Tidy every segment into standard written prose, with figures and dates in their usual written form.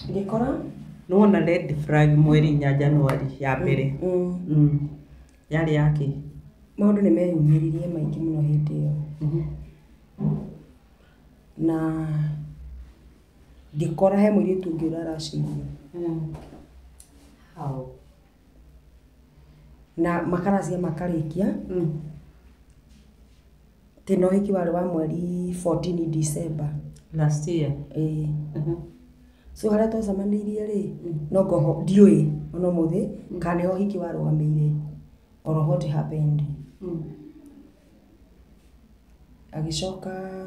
Ngĩkora Nĩwona red flag mweri 4 Januari ya mbere. Yarĩ yakĩ? Maũndũ nĩ meyumĩririe maingĩ mũno hĩndĩ ĩyo. Na ngĩkora he mũirĩtu ũngĩ ũraracĩirio. How? Na makaracia makarĩkia. Tena ũhiki warĩ wa mweri 14 December. Last year. Ĩĩ. So harĩa twacemanĩirie rĩ, no ngoho ndiũĩ ona ũmũthĩ kana nĩho ũhiki warũgamĩire or what happened. Agĩcoka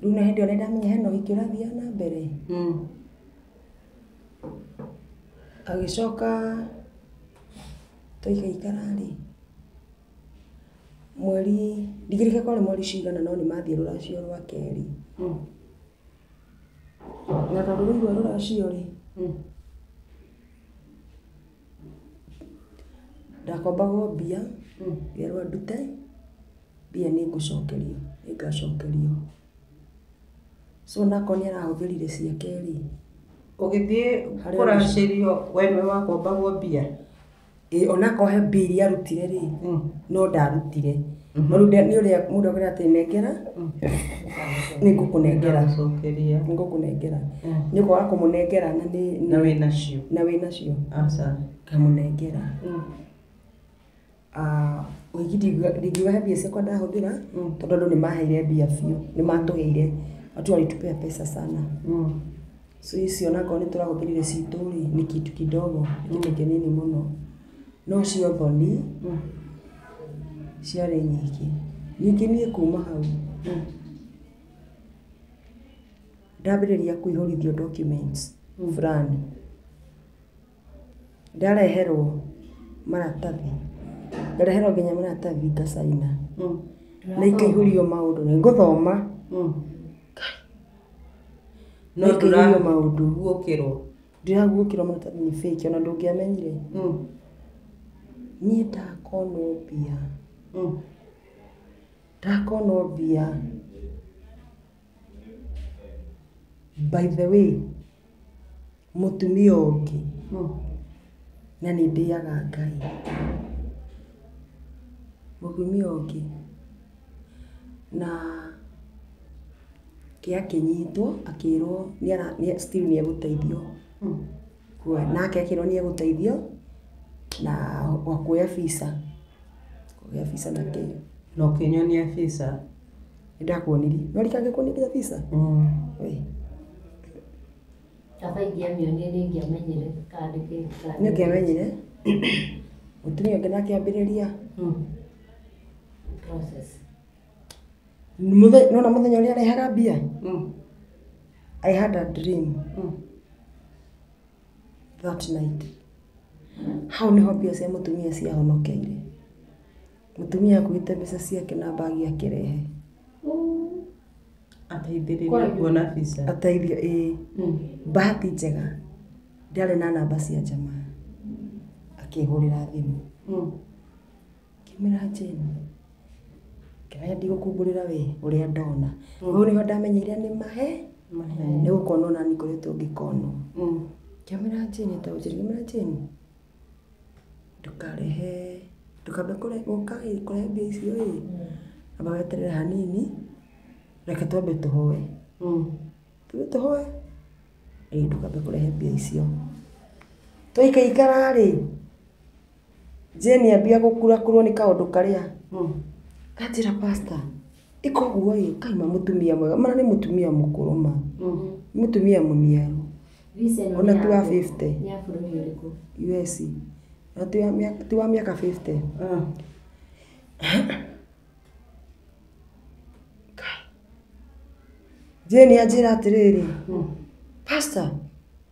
rĩu na hĩndĩ ĩyo nĩndamenya hena ũhiki ũrathiaga na mbere. Agĩcoka twaikaikara rĩ, mweri ndigirĩke kwarĩ mweri cigana no nĩ mathiĩ rũracio rwa kerĩ. Na tondũ rũu rwa rũracio rĩ, ndakombagwo mbia, ngerwo ndute mbia nĩ ngũcokerio, nĩ ngacokerio. So onakorwo nĩ arahũthĩrire ciake rĩ, Ũgĩthiĩ kũracĩrio we nĩwe wakombagwo mbia? Ĩĩ, onakorwo he mbia iria arutire rĩ, no ndarutire. No rĩu nĩ ũrĩa mũndũ akwĩra atĩ nengera, nĩ ngũkũnengera. Nĩngũcokeria. Nĩ ngũkũnengera. Nĩ ũkwaga kũmũnengera na nĩ Na wĩnacio. Na wĩnacio. Aca. Ngamũnengera. Ũhiki ndingiuga he mbia ciakwa ndahũthĩra, tondũ andũ nĩ maheire mbia biũ, nĩ matũheire. Watu walitupea pesa sana. So icio onakorwo nĩ tũrahũthĩrire citũ rĩ, nĩ kitu kidogo, nĩ kĩndũ kĩnini mũno. No cio thoni ciarĩ nyingĩ. Ningĩ niĩ kuma hau ndambĩrĩria kũihũrithio documents fulani. Ndareherwo maratathi, ngareherwo nginya maratathi ngacaina. Na ikaihũrio maũndũ, nĩ ngũthoma. No Na ikaihũrio maũndũ. Guokĩrwo. Ndĩraguũkĩrwo maratathi nĩ fake, ona ndũngĩamenyire. Niĩ ndakonwo mbia. Ndakonwo mbia. By the way, mũtumia ũngĩ. Na nĩ ndĩaga Ngai. Mũtumia ũngĩ. Na akĩnyitwo akĩrwo still nĩ egũteithio. Nake akĩrwo nĩ egũteithio na wa kuoya visa. Kuoya visa na kĩ. Na ũkĩnyonia visa. Nĩndakuonirie. No rika ngĩkuonia visa? We. Kaba ingĩamĩonire nĩ ingĩamenyire kana nĩ Nĩ ũngĩamenyire. Mũtumia ũngĩ nake ambĩrĩria. Process. Nona mũthenya ũrĩa arehaga mbia? I had a dream. That night. Hau nĩho mbia cia mũtumia ciahonokeire. Mũtumia akuĩte mbeca ciake na bagi akĩrehe. Ateithĩrĩrio kuona visa. Ateithio, ĩĩ. Bahati njega ndiarĩ na namba cia jamaa. Akĩhũrĩra thimũ. Ngĩmwĩra Jane, ngĩmenya ndigũkumbũrĩra we ũrĩa ndona. Hau nĩho ndamenyeire nĩ mahe, nĩ gũkonwo na niĩ ngoretwo ngĩkonwo. Ngĩmwĩra Jane etagwo Jane, ngĩmwĩra Jane, ndũkarehe, ndũkambe gũka ĩ kũrehe mbia icio ĩ, amba weterere hanini, reke twambe tũhoe. Twambe tũhoe, ĩ ndũkambe kũrehe mbia icio. Twaikaikara rĩ, Jane ambia gũkurakurwo nĩ kaũndũ karĩa. Anjĩra pastor, ĩka ũguo ĩ, kaima mũtumia mwega, mana nĩ mũtumia mũkũrũ ma. Mũtumia mũniaru. Visa ĩno Ona nĩ ti wa ya 50. Nĩ ya bũrũri ũrĩkũ? US. Ona ti wa mĩaka 50. Jane anjĩra atĩrĩrĩ, pastor,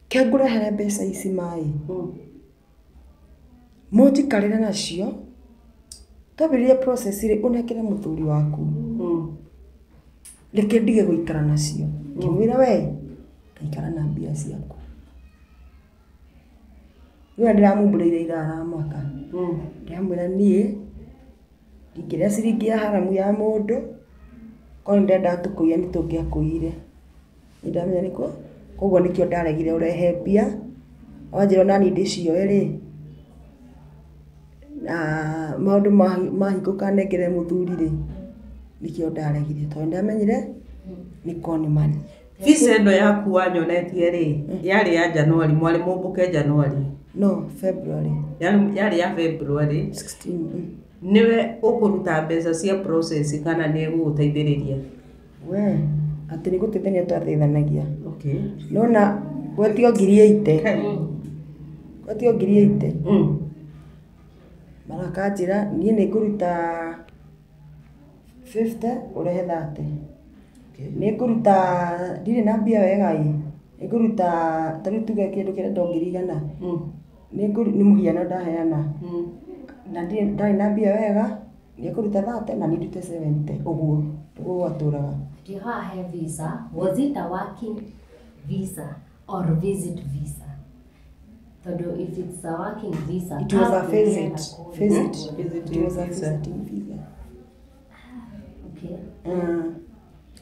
ke ngũrehere mbeca ici maĩ. Mũnjikarĩre nacio, twambĩrĩrie process rĩ, ũnengere mũthuri waku. Reke ndige gũikara nacio. Ngĩmwĩra we, ikara na mbia ciaku. Nĩwe ndĩramumbũrĩire ira aramaka. Ndĩramwĩra niĩ Ndingĩrĩa ciringi ya haramu ya mũndũ, korwo nĩndendaga tũkũiya nĩtũngĩakũiyire. Nĩndamenya nĩkũ, koguo nĩkĩo ndaregire ũrehe mbia, wanjĩra onaniĩ ndĩcioe rĩ, na maũndũ mahingũka nengere mũthuri rĩ, nĩkĩo ndaregire tondũ nĩndamenyire nĩ con man. Visa ĩno yaku wanyonetie rĩ, yarĩ ya January, mwarĩ mũmbũke January. No, February Yarĩ ya February. 16. Nĩwe ũkũruta mbeca cia process kana nĩ egũgũteithĩrĩria? We, atĩ nĩ gũteithania twateithanagia. Okay. Nona gwetio 80,000. Gwetio 80,000. Marakanjĩra niĩ nĩ ngũruta 50 ũrehe 30. Nĩ ngũruta ndirĩ na mbia wega ĩ, nĩ ngũruta ta rĩu tuge kĩndũ kĩrendwo 100,000. Nĩ mũhiano ndaheana. Na ndarĩ na mbia wega, nĩ ekũruta 30 na niĩ ndute 70 ũguo nĩguo gwatũraga. Ndihahe visa, was it a working visa or visit visa? Tondũ if it's a working visa, It was a how visit. ũngĩenda Visit. Visiting It was a visa. visiting visa. Okay.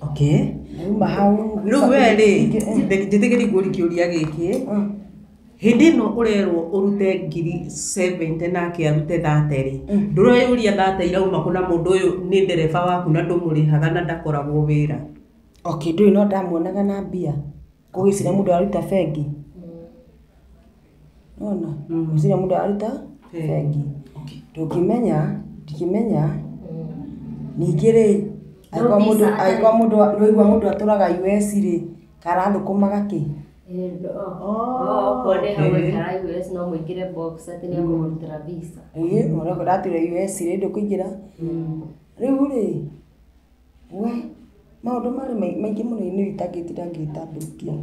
Okay. Nauma hau. Rĩu we rĩ, njĩtĩkĩrie ngũrie kĩũria gĩkĩ. Hĩndĩ ĩno ũrerwo ũrute 70,000 nake arute 30 rĩ, ndũreyũria 30 irauma kũ na mũndũ ũyũ nĩ ndereba waku na ndũmũrĩhaga na ndakoragwo wĩra. Okay, ndũĩ no ndamuonaga na mbia. Kũgĩcira mũndũ aruta bengi. Nona? Ngwĩciria mũndũ aruta bengi. Ndũngĩmenya, ndingĩmenya. Ningĩ rĩ, angĩkorwo mũndũ angĩkorwo mũndũ nĩwaigua mũndũ atũraga US rĩ, karathũkũmaga kĩ? Okorwo nĩ hau aikara US no mũingĩre box atĩ nĩ ekũmũrutĩra visa. Ĩĩ, onakorwo ndatũire US rĩ, ndũkũingĩra. Rĩu rĩ, we, maũndũ marĩ maingĩ mũno niĩ itangĩtinda ngĩtambũrũkia.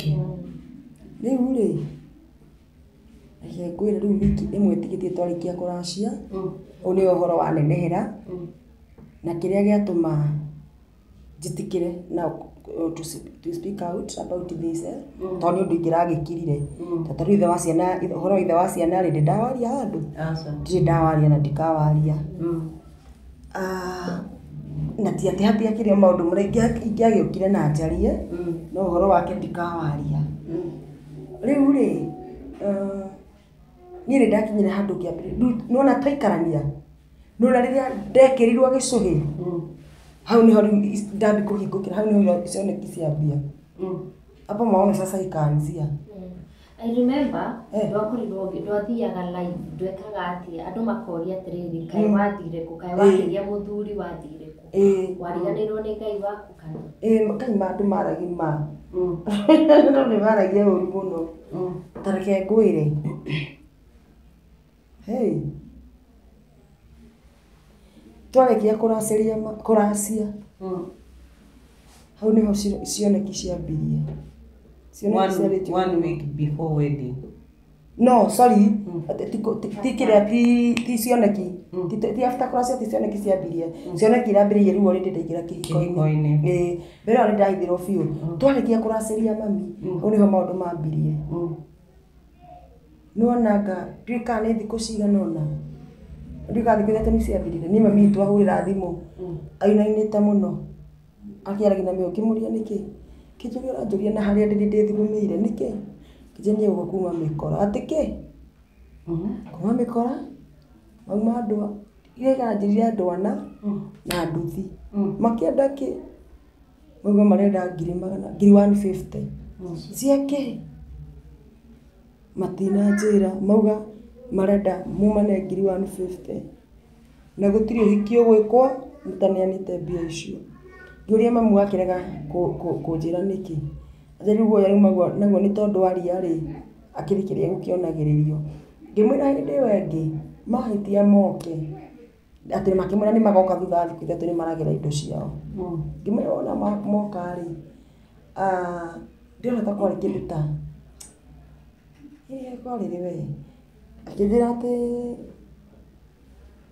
Rĩu rĩ, reke ngwĩre rĩu wiki ĩmwe ĩtigĩtie twarĩkia kũracia, ũyũ nĩwe ũhoro wanenehera, na kĩrĩa gĩatũma njĩtĩkĩre na to speak out about this, tondũ nĩ ũndũ ingĩragĩkirire. Ta rĩu ithe wa ciana, ũhoro wa ithe wa ciana rĩ, ndĩ ndawaria handũ? Aca. Ndirĩ ndawaria na ndikawaria. Na ti atĩ hatiakĩrĩ o maũndũ marĩa ingĩagĩũkire na njarie, no ũhoro wake ndikawaria. Rĩu rĩ, niĩ nĩ ndakinyire handũ ngĩambĩrĩria, rĩu nĩwona twaikarania, nĩwona rĩrĩa ndekĩrirwo gĩcũhĩ, hau nĩho rĩu ndambi kũhingũkĩra, hau nĩho cioneki ciambia. Hapo maono sasa ikaanzia. I remember ndwakorirwo ndwathiaga live ndwekaga atĩa andũ makoria atĩrĩrĩ kaĩ wathire kũ kaĩ wakĩgĩa mũthuri wathire kũ wariganĩirwo nĩ Ngai waku kana Ĩĩ kaima andũ maragia ma. Andũ nĩ maragia ũru mũno. Ta reke ngwĩre. Hey. Twarĩkia kũracĩria kũracia. Hau nĩho cioneki ciambirie. Cioneki ciarĩtie. One week before wedding. No, sorry. Ti kĩrĩa ti cioneki. Ti after kũracia ti cioneki ciambirie. Cioneki irambĩrĩirie rĩu already ndaingĩra kĩhiko-inĩ. Ĩĩ, mbere ĩyo nĩndahithirwo biũ. Twarĩkia kũracĩria mami, hau nĩho maũndũ mambirie. Nĩwonanga ndiũĩ kana nĩ thikũ cigana ũna. Ndiũĩ kana thikũ 3 nĩciathirire. Niĩ mami witũ ahũrĩra thimũ ainainĩte mũno. Akĩaragia na ngĩmũria nĩkĩ. Kĩnjũria ũranjũria na harĩa ndĩrĩ ndĩthugumĩire nĩkĩ. Kĩnjĩra niĩ gũkũ kuma mĩkora. Atĩ kĩ? Kuma mĩkora, mauma andũ ile kanjĩrire andũ ana na nduthi. Makĩenda kĩ? Mauga marenda 150,000. Cia kĩ? Matinanjĩra, mauga marenda mumane 150,000. Na gũtirĩ ũhiki ũgwĩkwo mũtaneanĩte mbia icio. Ngĩũria mamu akĩrega kũnjĩra nĩkĩ. Atĩ rĩu guoya rĩu naguo nĩ tondũ waria rĩ, akĩrĩ kĩrĩa egũkĩonagĩrĩrio. Ngĩmwĩra hĩndĩ ĩyo ĩngĩ, mahĩtia moke, atĩ makĩmwĩra nĩ magoka thutha wa thikũ 3 nĩ maragĩra indo ciao. Ngĩmwĩra wona moka rĩ, ndĩrona ta kwarĩ kĩndũ ta, kwarĩ rĩ we? Akĩnjĩra atĩ,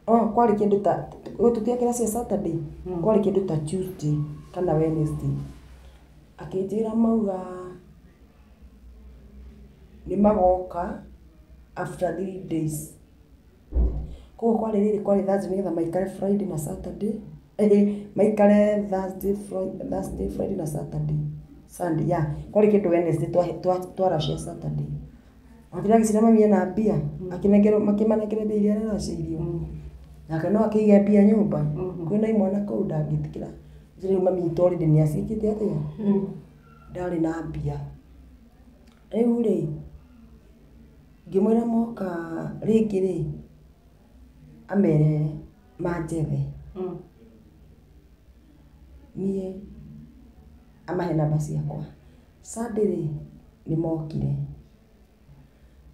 kwarĩ kĩndũ ta, tũtiekĩra cia Saturday, kwarĩ kĩndũ ta Tuesday kana Wednesday. Akĩnjĩra mauga nĩ magoka after 3 days. Koguo kwarĩ rĩrĩ kwarĩ Thursday nĩgetha maikare Friday na Saturday. Maikare Thursday, Thursday, Friday na Saturday. Sunday, yeah. Kwarĩ kĩndũ Wednesday twaracia Saturday. Wakĩra agĩcira mami ena mbia, akĩnengerwo makĩmanengera mbia iria araracĩirio. Nake no akĩige mbia nyũmba. Kwĩna imwana kũu ndangĩtĩkĩra. Rĩu mami witũ already nĩ aciĩkĩte atĩa? Ndarĩ na mbia. Rĩu rĩ, ngĩmwĩra moka rĩngĩ rĩ, amere manjethe. Niĩ amahe namba ciakwa. Sunday rĩ, nĩ mokire.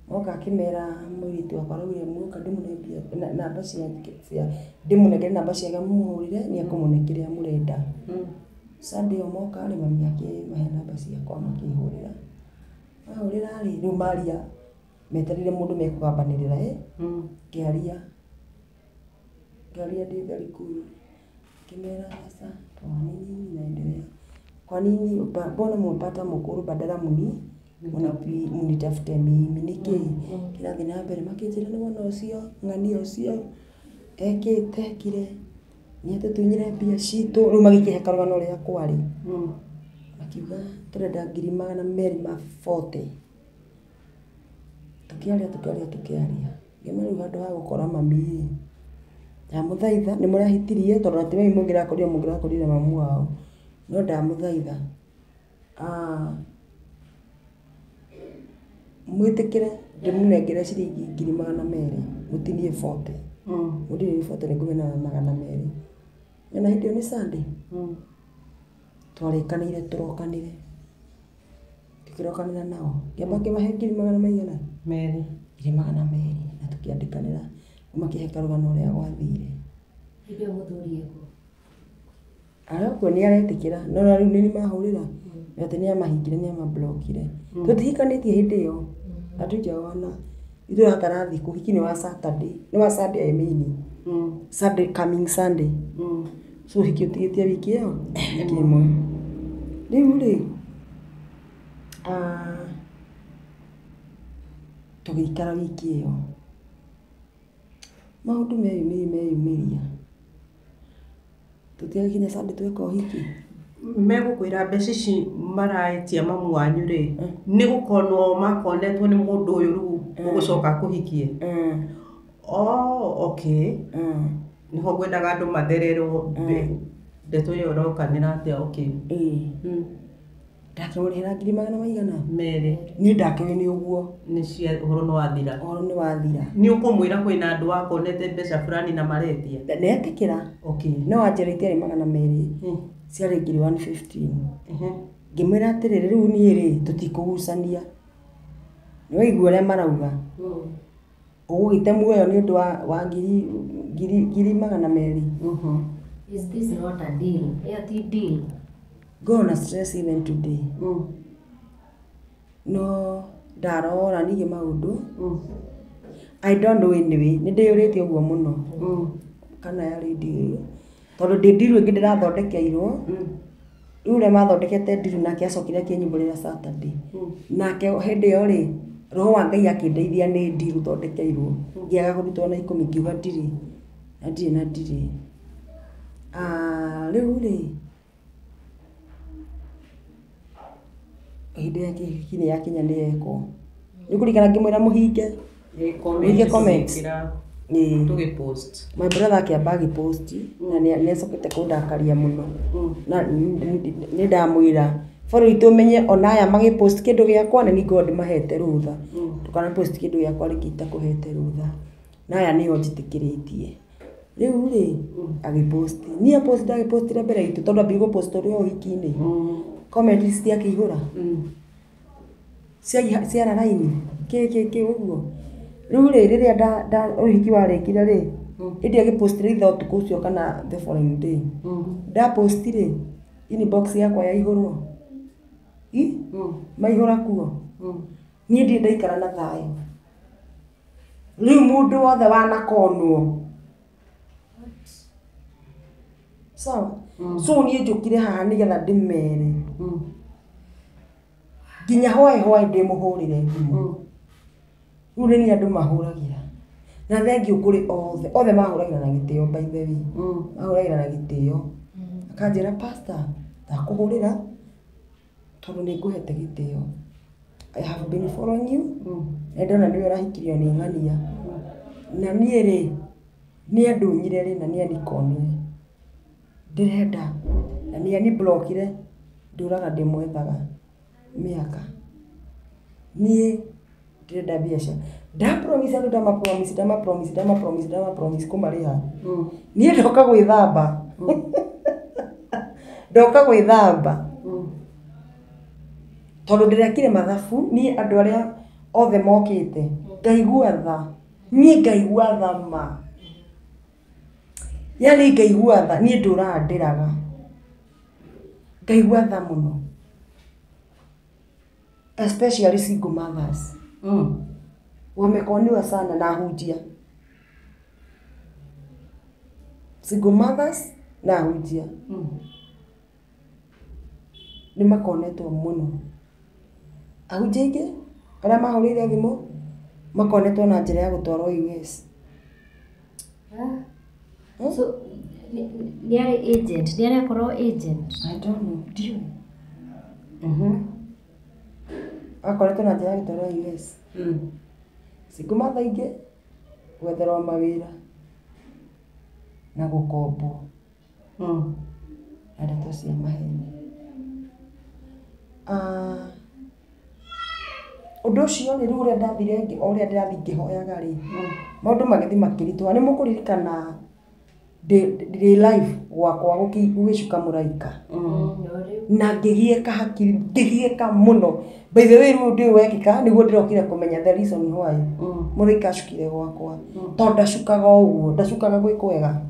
Moka akĩmera mũirĩtu wakwa araugire muoka ndĩmũne mbia namba cia ndĩmũnengere namba ciake mũmũhũrĩre nĩ ekũmũne kĩrĩa mũrenda. Sunday ĩyo moka rĩ, mami akĩmahe namba ciakwa makĩhũrĩra. Mahũrĩra rĩ, rĩu maria metereire mũndũ mekũgambanĩrĩra ngĩaria. Ngĩaria ndĩ very cool. Ngĩmera sasa poa, ni nini inaendelea? Kwa nini mbona mmepata mukuru badala munitafute mimi nĩkĩ kĩrathiĩ na mbere? Makĩnjĩra nĩ wona ũcio ng'ania ũcio ekĩte kire nĩatũtunyire mbia citũ. Rĩu magĩkĩhe karũgano ũrĩa kwarĩ. Makiuga tũrenda ngiri magana merĩ ma 40. Tũkĩaria tũkĩaria tũkĩaria. Ngĩmera rĩu handũ ha gũkora mami rĩ, ndamũthaitha nĩ mũrahĩtirie tondũ ti mami mũngĩrakorire mũngĩrakorire mamu wao. No ndamũthaitha mwĩtĩkĩre ndĩmũnengere ciringi ngiri magana merĩ mũtinie 40. Mũtinie 40 nĩngũmena magana merĩ. Na hĩndĩ ĩyo nĩ Sunday. Twarĩkanĩire tũrokanĩre. Tũkĩrokanĩra nao. Ngĩamba ngĩmahe ngiri magana maigana? Merĩ. Ngiri magana merĩ na tũkĩandĩkanĩra. Makĩhe karũgano ũrĩa gwathire. Hĩndĩ ĩyo mũthuri ekuo. Arakuo nĩ aretĩkĩra no na rĩu nĩ mahũrĩra atĩ nĩ amahingire nĩ amablokire. Tũtihikanĩtie hĩndĩ ĩyo. Hatujaoana. Ithuĩ hatara thikũ hiki nĩ wa Saturday. Nĩ wa Sunday I mean. Sunday coming Sunday. So hiki ũtigĩtie wiki ĩyo wiki ĩmwe. Rĩu rĩ tũgĩikara wiki ĩyo. Maũndũ meyumĩria meyumĩria. Tũtiakinya Sunday tweka ũhiki. Megũkwĩra mbeca ici maraetia mamu wanyu rĩ, nĩ gũkonwo makonetwo nĩ mũndũ ũyũ rĩu ũgũcoka akũhikie. Oh, okay. Nĩho ngwendaga andũ mathererwo ndeto ĩyo ĩrokanĩra atĩa okay. Ndakĩmũrĩhĩra ngiri magana maigana? Merĩ. Niĩ ndakĩũĩ nĩ ũguo. Nĩ cia ũhoro nĩ wathira. Ũhoro nĩ wathira. Nĩ ũkũmwĩra kwĩna andũ wakonete mbeca fulani na maretia? Netĩkĩra. Okay. No anjĩra itiarĩ magana merĩ. Ciarĩ ngiri 115. Ngĩmwĩra atĩrĩrĩ rĩu niĩ rĩ tũtikũgucania. Nĩ waigua ũrĩa marauga. Ũgũgĩte muoyo nĩ ũndũ wa ngiri magana merĩ. Is this not a deal? Ĩyo ti deal. Go na stress even today. No ndarora ningĩ maũndũ. I don't know anyway. Nĩ ndĩyũrĩtie ũguo mũno. Kana yarĩ deal. Tondũ ndĩ deal ĩngĩ ndĩrathondekeirwo. Rĩu ũrĩa mathondekete deal nake acokire akĩnyumbũrĩra Saturday. Nake hĩndĩ ĩyo rĩ, roho wa Ngai akĩndeithia nĩ deal thondekeirwo. Ngĩaga kũrutwo na ikũmi ngiuga ndirĩ. Na ndirĩ na ndirĩ. Rĩu rĩ, hĩndĩ ya kĩhiki nĩ yakinya nĩ yekwo. Nĩ ũkũririkana ngĩmwĩra mũhinge? Mũhinge comments. Tũgĩpost. My brother akĩamba agĩpost na nĩ acokete kũndakaria mũno. Na nĩ ndamwĩra boro itũ menye ona aya magĩpost kĩndũ gĩakwa nĩ niĩ ngoragwo ndĩmahete rũtha. Ndũkana post kĩndũ gĩakwa rĩngĩ itakũhete rũtha. Na aya nĩo njĩtĩkĩrĩtie. Rĩu rĩ agĩpost. Niĩ post ndagĩpostire mbere itũ tondũ ambire gũpost ũrĩ o ũhiki-inĩ. Comment citiakĩihũra. Ciara raini kĩ kĩ kĩ ũguo. Rĩu rĩ rĩrĩa ũhiki warĩkire rĩ, hĩndĩ agĩpostire itha ũtukũ ũcio kana the following day. Ndaposti rĩ, inbox yakwa yaihũrwo. Maihũra kuo. Niĩ ndirĩ ndaikara na thayũ. Rĩu mũndũ wothe wanakonwo. Sawa? So niĩ njũkire haha nĩgetha ndĩmere. Nginya hwaĩ hwaĩ ndĩmũhũrĩre thimũ. Rĩu nĩ niĩ andũ mahũragĩra. Na thengiũ kũrĩ othe, othe mahũragĩra na gĩtĩo by the way. Mahũragĩra na gĩtĩo. Akanjĩra pastor, ndakũhũrĩra tondũ nĩ ngũhete gĩtĩo. I have been following you. Na ndona nĩwe ũrahikirio nĩ ng'ania. Na niĩ rĩ, nĩ andunyire rĩ na nĩ anikonire. Ndĩrenda na nĩ aniblokire ndũraga ndĩmwethaga mĩaka. Niĩ ndĩrenda biacara. Ndapromise andũ ndamapromise ndamapromise ndamapromise ndamapromise kũmarĩha. Niĩ ndoka gwĩthamba. Ndoka gwĩthamba. Tondũ ndĩrekire mathabu niĩ andũ arĩa othe mokĩte ngaigua tha. Niĩ ngaigua tha ma. Yani ngaigua tha niĩ ndũraga ndĩraga. Ngaigua tha mũno. Especially single mothers. Wamekoniwa sana na ahunjia. Single mothers na ahunjia. Nĩ makonetwo mũno. Ahunjia aingĩ arĩa mahũrĩire thimũ makonetwo na njĩra ya gũtwarwo US. So nĩ arĩ agent, nĩ arakorwo agent. I don't know, ndiũĩ. Akoretwo na njĩra ya gũtwarwo US. Single mother aingĩ gwetherwo mawĩra na gũkombwo na ndeto cia maheni. Ũndũ ũcio rĩ, rĩu ũrĩa ndathire o ũrĩa ndĩrathiĩ ngĩhoyaga rĩ, maũndũ magĩthiĩ makĩritũha. Nĩ mũkũririkana ndĩ live gwakwa gũgĩcuka mũraika. Na ngĩgiĩka hakiri, ngĩgiĩka mũno. By the way rĩu ũndũ ũyũ wekĩka nĩguo ndĩrokire kũmenya the reason why mũraika acukire gwakwa. Tondũ ndacukaga o ũguo, ndacukaga gwĩ kwega.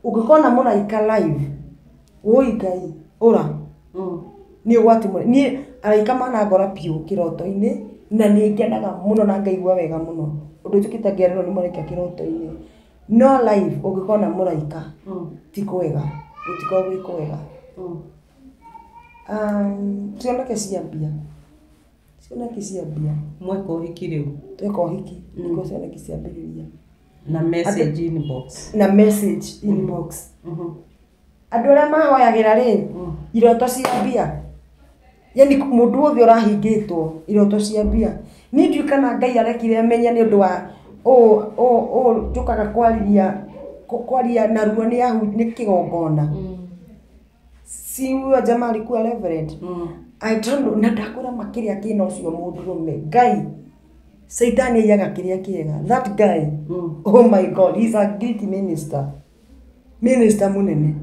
Ũngĩkona mũraika live, wũi Ngai, ũra. Nĩ ũgwati mũnene. Niĩ araika manangora biũ kĩroto-inĩ na nĩ ngenaga mũno na ngaigua wega mũno. Ũndũ njũkĩte ngererwo nĩ mũraika kĩroto-inĩ. No live ũngĩkona mũraika ti kwega, gũtikoragwo gwĩ kwega. Cioneke cia mbia. Cioneki cia mbia. Mweka ũhiki rĩu. Tweka ũhiki nĩguo cioneki ciambĩrĩria. Na message inbox. Na message inbox. Andũ arĩa mahoyagĩra rĩ, iroto cia mbia. Yani mũndũ wothe ũrahingĩtwo iroto cia mbia. Niĩ ndiũĩ kana Ngai arekire menye nĩ ũndũ wa ũũ njũkaga kwariria kwaria naruo nĩ kĩgongona. Si huyo jamaa alikuwa reverend. I don't know, na ndakwĩra makĩria kĩna ũcio mũndũrũme. Ngai, Caitani aiyaga kĩrĩa kĩega. That guy, oh my God, he's a great minister. Minister mũnene.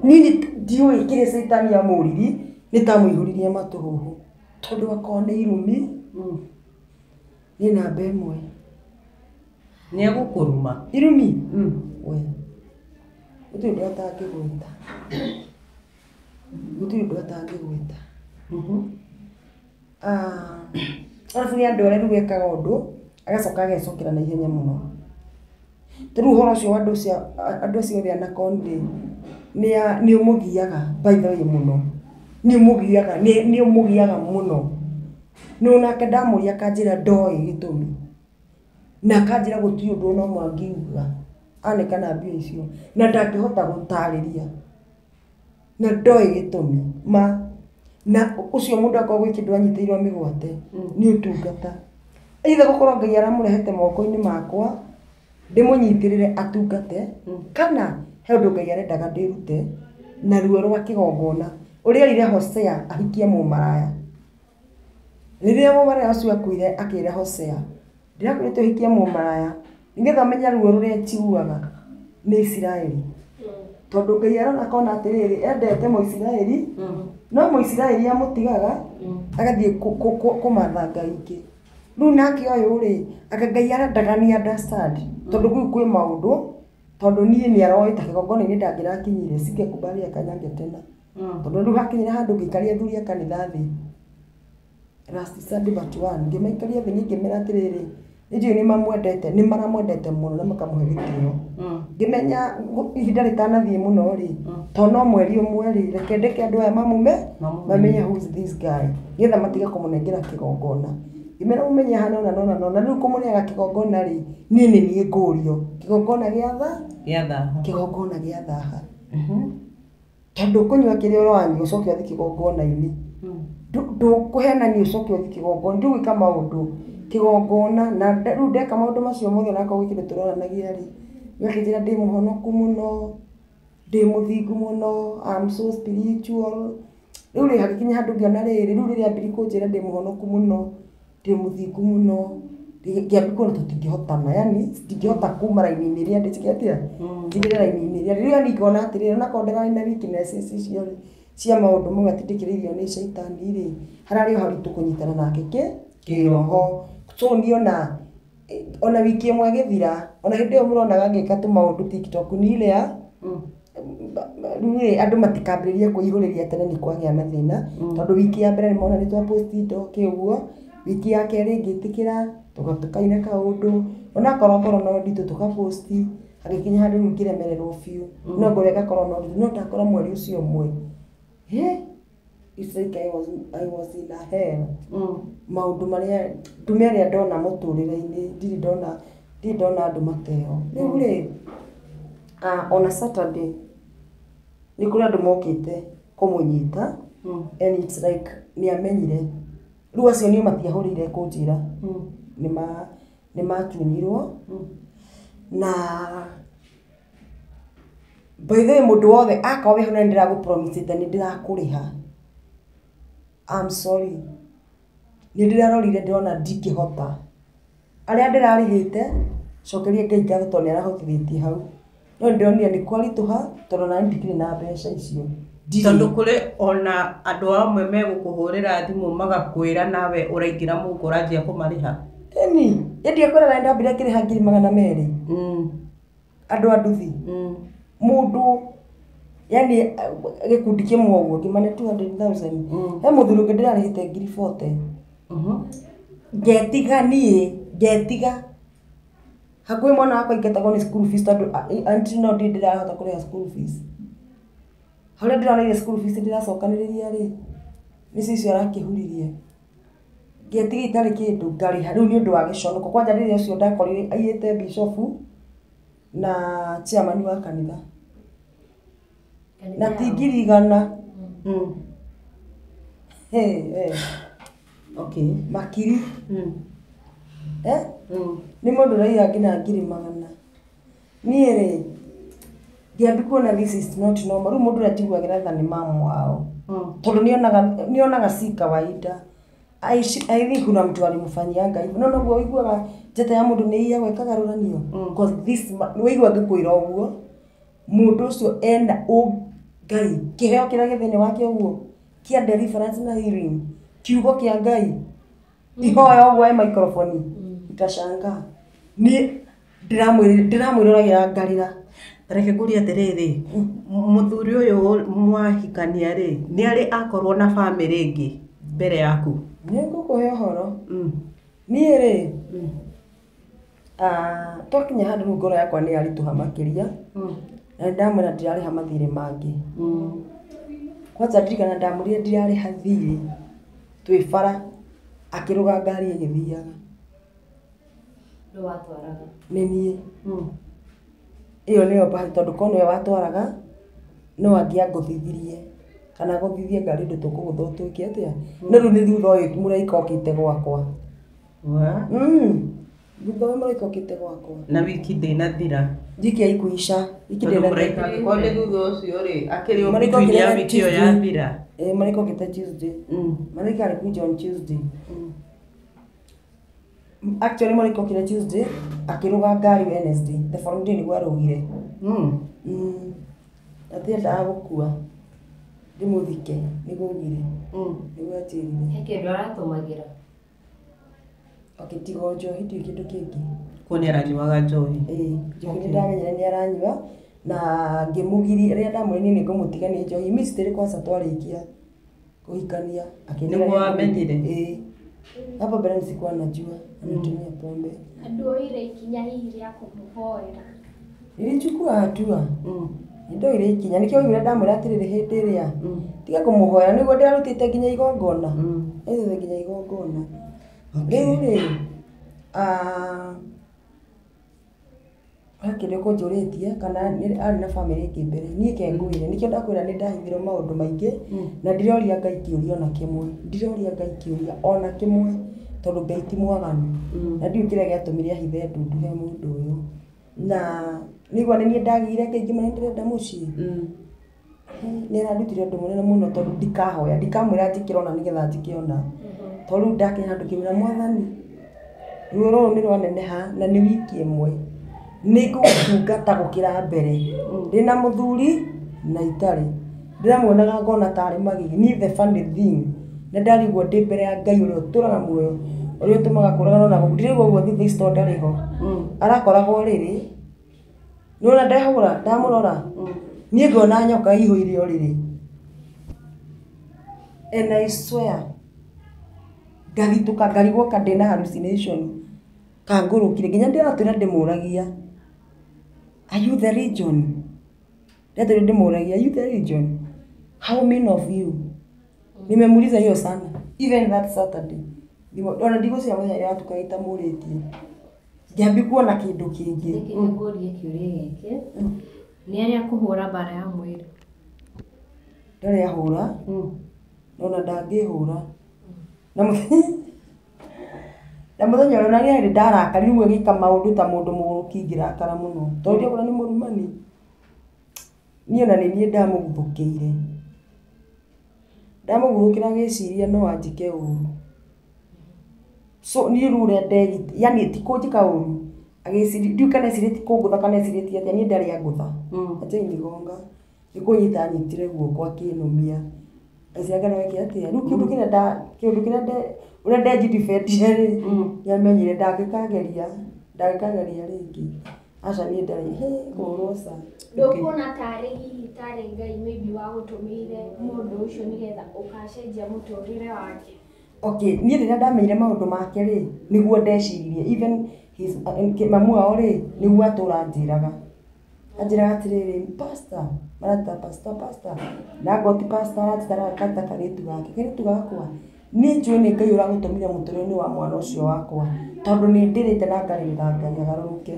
Niĩ ndiũĩ kĩrĩa Caitani amũririe, nĩ ta amũihũririe matũhũhũ. Tondũ akorwo nĩ irumi, nĩ namba ĩmwe. Nĩ egũkũruma. Irumi? We. Gũtirĩ ũndũ atangĩgwĩta. Gũtirĩ ũndũ atangĩgwĩta. Arabu nĩ andũ arĩa rĩu ekaga ũndũ, agacoka agecokera na ihenya mũno. Ta rĩu ũhoro ũcio wa andũ acio othe anakoni rĩ, nĩ ũmũgiaga by the way mũno. Nĩ ũmũgiaga, nĩ ũmũgiaga mũno. No nake ndamũria akanjĩra ndoĩ gĩtũmi. Na akanjĩra gũtirĩ ũndũ ona ũmwe angiuga anekana mbia icio. Na ndangĩhota gũtarĩria. Na ndoĩ gĩtũmi. Ma na ũcio mũndũ akorwo gwĩ kĩndũ anyitĩirwo mĩgwate nĩ ũtungata. Either gũkorwo Ngai aramũrehete moko-inĩ makwa ndĩmũnyitĩrĩre atungate, kana he ũndũ Ngai arendaga ndĩrute na ruo rwa kĩgongona. Ũrĩa erire Hosea ahikie mũmaraya. Rĩrĩa mũmaraya ũcio akuire akĩra Hosea, ndĩrakwĩrĩte ũhikie mũmaraya nĩgetha ũmenye ruo rũrĩa njiguaga nĩ Isiraeli. Tondũ Ngai arona akona atĩrĩrĩ, endete Mũisiraeli, no Mũisiraeli amũtigaga agathiĩ kũmatha Ngai ingĩ. Rĩu nake ũyũ rĩ, anga Ngai arendaga ni understand, tondũ kũu kwĩ maũndũ, tondũ niĩ nĩ aroĩ ta kĩgongona-inĩ ndangĩrakinyire, singekubali akanyange tena. Tondũ rĩu hakinyire handũ ngĩikaria athuri a kanitha thĩ. Last Sunday but one, ngĩmaikaria thĩ niĩ ngĩmera atĩrĩrĩ, nĩ njũĩ nĩ mamwendete, nĩ maramwendete mũno na makamũhe gĩtĩo. Ngĩmenya ihinda rĩtanathiĩ mũno rĩ, tondũ no mweri ũmwe rĩ, reke ndeke andũ aya mamume, mamenye who is this guy, nĩgetha matige kũmũnengera kĩgongona. Ngĩmera mũmenye hana ũna na ũna na ũna. Rĩu kũmũneaga kĩgongona rĩ, niĩ nĩ niĩ ngũrio. Kĩgongona gĩa tha? Gĩa thaha. Kĩgongona gĩa thaha. Tondũ ũkũnyua kĩrĩa ũranyua ũcoke ũthiĩ kĩgongona-inĩ. Ndũkũhenania ũcoke ũthiĩ kĩgongona, ndũgwĩka maũndũ kĩgongona na rĩu ndeka maũndũ macio mothe onakorwo gwĩ kĩndũ tũronanagia rĩ, gakĩnjĩra ndĩ mũhonoku mũno, ndĩ mũthingu mũno, I'm so spiritual. Rĩu rĩ hagĩkinya handũ ngĩona rĩrĩ, rĩu rĩrĩa ambirie kũnjĩra ndĩ mũhonoku mũno, ndĩ mũthingu mũno, ngĩambia kuona tũtingĩhotana, yani ndingĩhota kuma raini-inĩ ĩrĩa ndĩ, njĩke atĩa? Njingĩre raini-inĩ ĩrĩa rĩu yani ngona atĩrĩrĩ, onakorwo ndĩrarĩ na weaknesses icio rĩ, cia maũndũ mau atindĩkĩrĩirio nĩ caitani rĩ, hararĩ o haritũ kũnyitana nake kĩroho. So niĩ ona wiki ĩmwe ĩgĩthira, ona hĩndĩ ĩyo mũronaga ngĩka tũmaũndũ TikTok nĩ ile ya rĩu rĩ andũ matikambĩrĩrie kwĩihũrĩria tene nĩ kwagĩa na thĩna, tondũ wiki ya mbere nĩ mona nĩ twa post indo kĩ ũguo, wiki ya kerĩ ngĩtĩkĩra tũkaina kaũndũ, onakorwo ngoro no nditũ tũkaposti, hagĩkinya handũ rĩu ngĩremererwo biũ, no ngoro ĩgakorwo no nditũ, no ndakora mweri ũcio ũmwe, it's like I was in a hell. Maũndũ marĩa ndume ĩrĩa ndona mũtũrĩre-inĩ, ndirĩ ndona andũ mateo. Rĩu rĩ, ona Saturday nĩ kũrĩ andũ mokĩte kũmũnyita, and it's like nĩ amenyire. Rĩu acio niĩ matiahũrĩire kũnjĩra, nĩ matunyirwo. Na by the way mũndũ wothe akorwo wĩho na nĩ ndĩragũpromisĩte nĩ ndĩrakũrĩha, I'm sorry. Nĩ ndĩrarorire ndĩrona ndingĩhota. Arĩa ndĩrarĩhĩte, cokeria Ngai ngatho tondũ nĩ arahotithĩtie hau. No nĩndĩronire nĩ kwaritũha tondũ ona niĩ ndikĩrĩ na mbeca icio. Tondũ kũrĩ ona andũ amwe megũkũhũrĩra thimũ magakwĩra nawe ũraingĩra mũhuko ũranjia kũmarĩha. Ĩni, ĩndiakwĩra na ndambire ngĩrĩha 200,000. Andũ a nduthi. Mũndũ yani gĩkundi kĩmwe ũguo ngĩmane 200,000. He mũthuri ũngĩ ndĩrarĩhĩte 40,000. Ngetiga niĩ, ngetiga. Hakuhĩ mwana wakwa aingatagwo nĩ school fees tondũ until now ndirĩ ndĩrahota kũrĩha school fees. Harĩa ndĩroneire school fees ndĩracokanĩrĩria rĩ, nĩcio icio arakĩhuririe. Ngetiga itarĩ kĩndũ ngarĩha rĩu nĩ ũndũ wa gĩconoko. Kwanja rĩrĩa ũcio ndakorire aiyĩte bishofu na chairman wa kanitha. Na ti 100,000. Okay. Makiri. Nĩ mũndũ ũraiya nginya 100,000. Niĩ rĩ, ngĩambia kuona this is not normal. Rĩu mũndũ ũrĩa njiguagĩra tha nĩ mamu wao. Tondũ nĩonaga si kawaida. I think kuna mtu alimfanyianga hivyo. No noguo ũiguaga njata ya mũndũ nĩ iyagwo ĩkagarũranio. Because this nĩwaigua ngĩkwĩra ũguo, mũndũ ũcio ena Ngai, kĩheo kĩrĩa gĩ thĩinĩ wake ũguo, kĩa deliverance na healing, kiugo kĩa Ngai, ihoya ũguo e microphone, utashangaa. Niĩ ndĩramwĩroragĩra ngarĩra. Reke ngũrie atĩrĩrĩ, mũthuri ũyũ mwahikania rĩ, nĩ arĩ akorwo na bamĩrĩ ĩngĩ mbere yaku? Nĩ ngũkũhe ũhoro. Niĩ rĩ, twakinya handũ rĩu ngoro yakwa nĩ yaritũha makĩria, na nĩ ndamwĩra ndirarĩha mathirĩ mangĩ. Kwanza ndirikana ndamwĩrire ndirarĩha thirĩ, twĩ bara, akĩrũga ngari ĩgĩthiaga. Nũ watwaraga? Nĩ niĩ. Ĩyo nĩyo bahati tondũ korwo nĩwe watwaraga, no angĩangũthithirie kana agũthithie ngari ũndũ tũkũgũthwo twĩke atĩa. No rĩu nĩ thutha ũyũ mũraika okĩte gwakwa. Thutha ũyũ mũraika okĩte gwakwa. Na wiki ndĩnathira. Wiki haikuisha. Wiki Tondũ ndĩnathira. mũraika angĩkorwo nĩ thutha ũcio rĩ, akĩrĩ o Mũraika between ya okire wiki ĩyo Tuesday. yathira. Mũraika okĩte Tuesday. Mũraika alikuja on Tuesday. Actually mũraika okire Tuesday, akĩrũga ngari Wednesday. The following day nĩguo arũgire. Atiendaga gũkua. Ndĩmũthike, nĩguo augire. Nĩguo anjĩrire. He kĩndũ aratũmagĩra? Okay, tiga njohi ndirĩ kĩndũ kĩngĩ. Kuo nĩ aranyuaga njohi? Ĩĩ, njohi nĩ ndamenyire nĩ aranyua na ngĩmũgiria rĩrĩa ndamwĩrire niĩ nĩngũmũtiga nĩ njohi. Mystery kwanza twarĩkia kũhikania akĩnjĩra Nĩguo wamenyire? Ĩĩ. Hapo mbere sikuwa najua anatumia pombe. Nduoire ikinya hihi rĩa kũmũhoera? Nilichukua hatua. Nĩndoire ikinya nĩkĩo waiguire ndamwĩra atĩrĩrĩ hĩndĩ ĩrĩa tiga kũmũhoera nĩguo ndĩrarutĩte nginya igongona. Nĩrutĩte nginya igongona. Rĩu rĩ he kĩndũ ũkũnjũrĩtie kana arĩ na bamĩrĩ ĩngĩ mbere. Niĩ ke ngwĩre nĩkĩo ndakwĩra nĩ ndahithirwo maũndũ maingĩ na ndiroria Ngai kĩũria ona kĩmwe. Ndiroria Ngai kĩũria ona kĩmwe tondũ Ngai ti mwaganu. Na ndiũĩ kĩrĩa gĩatũmire ahithe ndundu he mũndũ ũyũ. Na nĩigua nĩ niĩ ndagĩire ngĩmenya nĩ ndĩrenda mũciĩ. Nĩ arandutire ũndũ mũnene mũno tondũ ndikahoya ndikamwĩra njĩkĩre ona nĩgetha njĩke ona. Tondũ rĩu ndakinya handũ ngĩmwĩra Mwathani ruo rũrũ nĩ rwaneneha na nĩ wiki ĩmwe. Nĩ ngũgũtungata gũkĩra mbere. Ndĩna mũthuri na itarĩ. Ndĩramuonaga ngona tarĩ magigi. Niĩ the funny thing nĩ ndarigwo ndĩ mbere ya Ngai ũrĩa ũtũraga muoyo ũrĩa ũtũmaga kũragano na ndiraigua ũguo thutha ici tondũ ndarĩ ho. Arakoragwo rĩrĩ nĩwona ndehũra ndamũrora niĩ ngona nyoka ĩihũire ũrĩrĩ. And I swear ngathitũka ngarigwo ka ndĩna hallucination kangũrũkire nginya ndĩratũra ndĩmũragia are you the region? Ndĩratũra ndĩmũragia are you the region? How many of you? Nimemuuliza hiyo sana even that Saturday. Ona ndigũciria mũthenya ũrĩa watuka itamũrĩtie. Ngĩambia kuona kĩndũ kĩngĩ. Reke ngũrie kĩũria gĩkĩ. Nĩ arĩa kũhũra mbara ya mwĩrĩ? Ndarĩ ahũra ona ndangĩhũra. Na mũthenya ũrĩa ona nĩ ndarakara rĩu agĩka maũndũ ta mũndũ mũgũrũki ngĩrakara mũno. Tondũ ndiakwĩra nĩ mũrumani. Niĩ ona nĩ niĩ ndamũguthũkĩire. Ndamũguthũkĩra agĩciria no anjĩke ũru. So niĩ rĩu ũrĩa yani ti kũnjĩka ũru. Agĩciria ndiũĩ kana ecirĩtie kũngũtha kana ecirĩtie atĩa niĩ ndarĩ angũtha. Achainigonga. Nĩ kũnyita anyitire guoko akĩnũmia. Agĩciria kana weke atĩa. Rĩu kĩũndũ kĩrĩa kĩũndũ kĩrĩa ũrĩa ndenjidefendire rĩ nĩamenyire ndangĩkageria rĩngĩ. Aca niĩ ndarĩ kũhũrwo ca. Ndũkuona tarĩ hihi tarĩ Ngai maybe wagũtũmĩire mũndũ ũcio nĩgetha ũgacenjia mũtũrĩre wake? Okay, niĩ rĩrĩa ndamenyire maũndũ make rĩ nĩguo ndeciririe even his mamu wao rĩ nĩguo atũra anjĩraga. Anjĩraga atĩrĩrĩ pastor marata pastor pastor na ngoti pastor aratara kata karĩtu gake karĩtu gakwa niĩ njũĩ nĩ Ngai ũragũtũmire mũtũrĩre-inĩ wa mwana ũcio wakwa tondũ nĩ ndĩrĩte na ngarĩrĩra Ngai agarũrũke.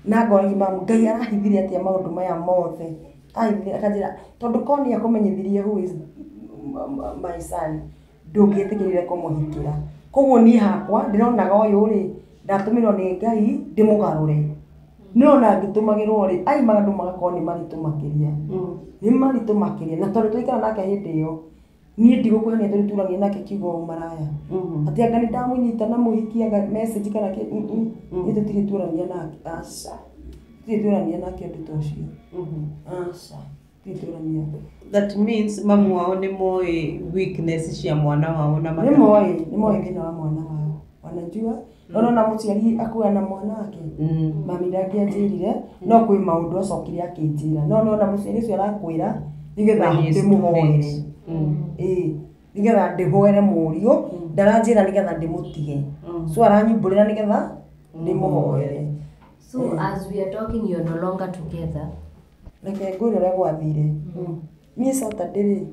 Na ngoragia mamu Ngai arahithire atĩa maũndũ maya mothe. Ahithire akanjĩra tondũ korwo nĩ akũmenyithirie who is my son ndũngĩetĩkĩrire kũmũhikĩra. Koguo niĩ hakwa ndĩronaga ũyũ rĩ ndatũmĩrwo nĩ Ngai ndĩmũgarũre. No ona ngĩtũmagĩrwo rĩ ai maũndũ magakorwo nĩ maritũ makĩria. Nĩ maritũ makĩria na tondũ twaikara nake hĩndĩ ĩyo niĩ ndigũkwĩhenia tondũ tũragĩa nake kiugo maraya. Atĩ anga nĩ ndamũnyita na mũhikia message kana kĩ niĩ tũtirĩ tũrania nake aca. Tũtirĩ tũrania nake ũndũ ta ũcio. Aca. Tũtirĩ tũrania. That means mamu wao nĩ moĩ weakness cia mwana wao na nĩ moĩ thĩna wa mwana wao. Wanajua no na mũciari akua na mwana wake. Mami ndangĩanjĩrire no kwĩ maũndũ acokire akĩnjĩra. No nona mũciari ũcio arakwĩra nĩgetha ndĩmũhoere. Ĩĩ nĩgetha ndĩhoere mũriũ ndaranjĩra nĩgetha ndĩmũtige. So aranyumbũrĩra nĩgetha ndĩmũhoere. So as we are talking you are no longer together. Reke ngwĩre ũrĩa gwathire. Niĩ Saturday rĩ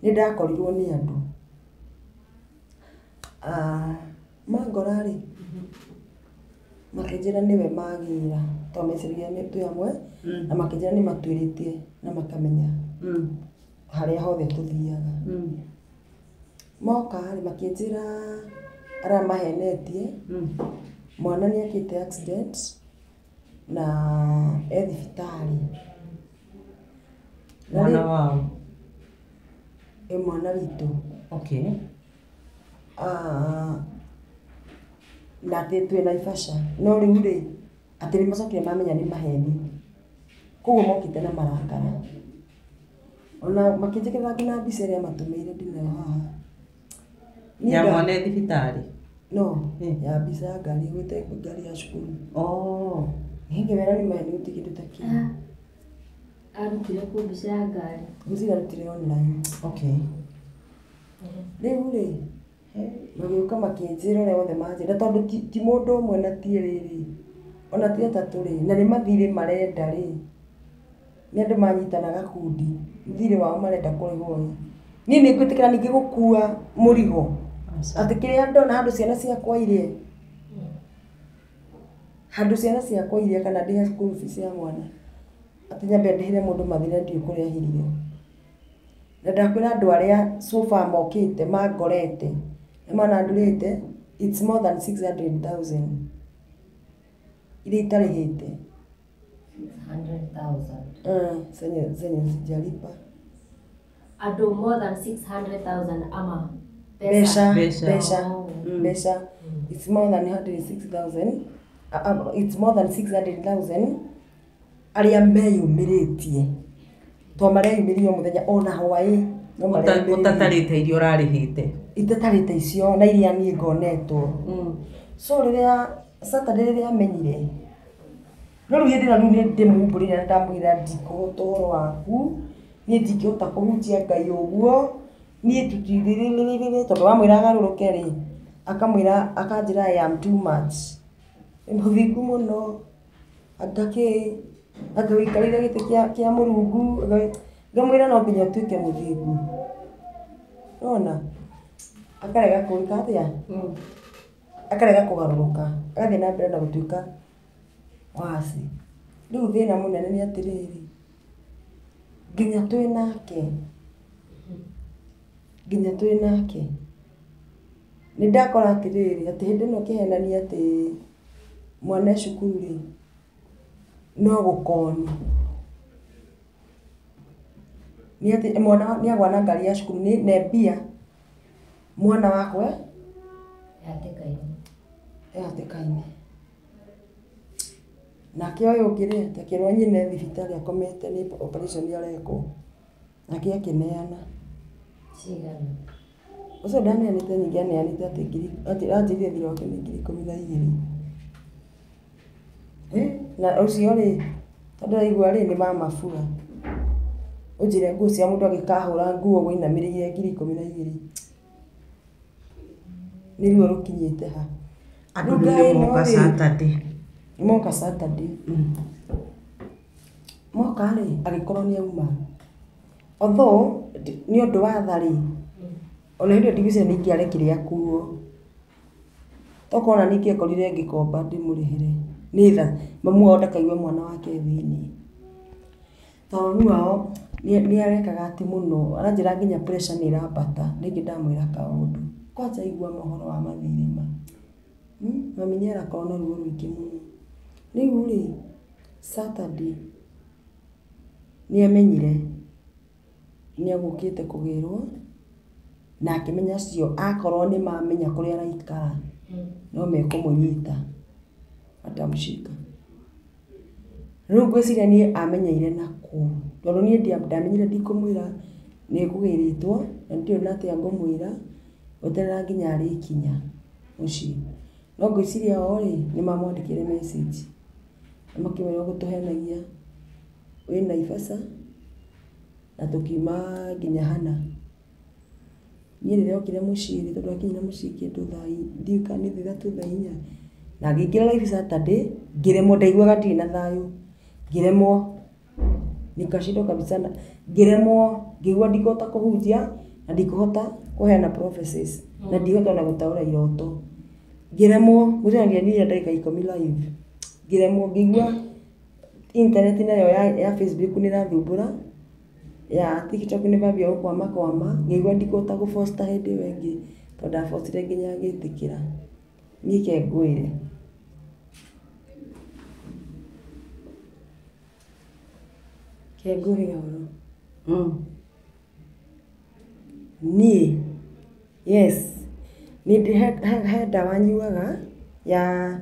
nĩ ndakorirwo nĩ andũ. Mangora rĩ makĩnjĩra nĩwe magĩra tondũ meciragia nĩ twĩ hamwe na makĩnjĩra nĩ matuĩrĩtie na makamenya harĩa hothe tũthiaga. Moka rĩ makĩnjĩra arĩa mahenetie mwana nĩ ekĩte accident na e thibitarĩ. Mwana wao? Ĩ mwana witũ. Okay. Na atĩ twĩ Naivasha no rĩu rĩ atĩ nĩ macokire mamenya nĩ maheni koguo mokĩte na marakara. Ona makĩnjĩkĩrĩra nginya mbica ĩrĩa matũmĩire ndĩnayo haha. Ya mwana e thibitarĩ? No, ya mbica ya ngari ĩgwĩte ngari ya cukuru. Oh. Ngĩmera nĩ maheni gũtirĩ kĩndũ ta kĩu. Arutire kũ mbica ya ngari? Ngwĩciria arutire online. Okay. Rĩu rĩ magĩũka makĩnjĩra ũrĩa wothe manjĩra tondũ ti mũndũ ũmwe na ti erĩ rĩ ona ti atatũ rĩ na nĩ mathirĩ marenda rĩ nĩ andũ manyitana gakundi thirĩ wao marenda kũrĩhwo rĩ niĩ nĩ ngwĩtĩkĩra ningĩ gũkua mũrigo. Atĩ kĩrĩa ndona handũ ciana ciakwa irie. Handũ ciana ciakwa irie kana ndĩhe school fees ya mwana. Atĩ nyambe ndĩhĩre mũndũ mathĩna ndiũĩ kũrĩa ahithire. Na ndakwĩra andũ arĩa so far mokĩte mangorete na manandurĩte, it's more than 600,000 iria itarĩhĩte. 600,000. Zenye sijalipa. Andũ more than 600,000 ama Mbeca, Mbeca. mbeca, Oh. mbeca. It's more than 106,000. It's more than 600,000 arĩa meyumĩrĩtie. To mareyumĩria o mũthenya ona hwaĩ no mareyumĩrĩrie. Ũtatarĩte iria ũrarĩhĩte. Itatarĩte icio na iria niĩ ngonetwo. So rĩrĩa Saturday rĩrĩa amenyire, no rĩu hĩndĩ ĩrĩa rĩu nĩ ndĩmumbũrĩire na ndamwĩra ndikũhota ũhoro waku, niĩ ndingĩhota kũhunjia Ngai ũguo, niĩ tũtirĩrĩrĩrĩ, tondũ wamwĩra agarũrũke rĩ, akamwĩra akanjĩra I am too much. Nĩ mũthingu mũno, anga kĩ, anga wĩikarĩire gĩtĩ kĩa Mũrungu, ngamwĩra no nginya ũtuĩke mũthingu. Nĩwona? Akarega gwĩka atĩa? Akarega kũgarũrũka, agathiĩ na mbere na gũtuĩka waci. Rĩu thĩna mũnene nĩ atĩrĩrĩ, nginya twĩ nake, nĩ ndakora atĩrĩrĩ, atĩ hĩndĩ ĩno ũkĩhenania atĩ mwana e cukuru rĩ, no gũkoni. Nĩ atĩ mwana nĩ agwa na ngari ya cukuru nĩ mbia mwana wakwa e hatĩka-inĩ. Nake ũyũ ũngĩ rĩ, akĩrwo nyina e thibitarĩ akomete nĩ operation arekwo. Nake akĩneana. Cigana? Ũcio ndaneanĩte nyingĩ aneanĩte atĩ ngiri, atĩ anjĩrire thirĩ wake nĩ ngiri 12. Na ũcio rĩ, tondũ ndĩraigua rĩ nĩ mamabua. Ũnjĩre nguo cia mũndũ agĩkahũra nguo wĩinamĩrĩire ngiri 12. Nĩ ruo rũkinyĩte ha. Andũ rĩu nĩ moka Saturday. Moka Saturday. Moka rĩ, agĩkorwo nĩ auma. Although nĩ ũndũ wa tha rĩ, ona hĩndĩ ĩyo ndigwĩciria nĩ ingĩarekire akuo. Tokorwo ona niĩ ingĩekorire ngĩkomba ndĩmũrĩhĩre. Nĩ tha, mamu wao ndakaigue mwana wake thĩinĩ. Tondũ mamu wao nĩ arekaga atĩ mũno, aranjĩra nginya pressure nĩ ĩrambata, rĩngĩ ndamwĩra kaũndũ. Kwanja igua mohoro wa mathirĩ ma. Mami nĩ arakorwo na ruo rũingĩ mũno. Rĩu rĩ, Saturday nĩ amenyire nĩ egũkĩte kũgĩrwo na akĩmenya acio akorwo nĩ mamenya kũrĩa araikara no mekũmũnyita atamshika. Rĩu ngwĩciria niĩ amenyeire nakũu tondũ niĩ ndamenyire ndikũmwĩra nĩ ngũgĩrĩtwo na ndiũĩ na atĩa ngũmwĩra weterera nginya arĩkinya mũciĩ. No ngwĩciria o rĩ nĩ mamwandĩkĩire message makĩmwĩra ũgũtũhenagia wĩ Naivasha na tũkiuma nginya hana. Niĩ rĩrĩa okire mũciĩ rĩ, tondũ akinyire mũciĩ kĩndũ thaa ndiũĩ kana nĩ 3 thaa 4 na ngĩingĩra live Saturday ngĩremwo, ndaiguaga ndirĩ na thayũ, ngĩremwo nikashindwa kabisa na ngĩremwo, ngĩigua ndikũhota kũhunjia na ndikũhota kũheana prophecies na ndihota ona gũtaũra iroto. Ngĩremwo, ngwĩciria ndiathire ndagĩka 10 live, ngĩremwo, ngĩigua internet nayo ya Facebook nĩ ĩrathumbũra, ya TikTok nĩ mambia gũkwama kwama, ngĩigua ndikũhota gũbosta hĩndĩ ĩyo ĩngĩ tondũ ndabostire nginya agĩtĩkĩra. Niĩ ke ngwĩre. Ke ngwĩre ũhoro. Niĩ, yes, nĩ he ndawa nyuaga ya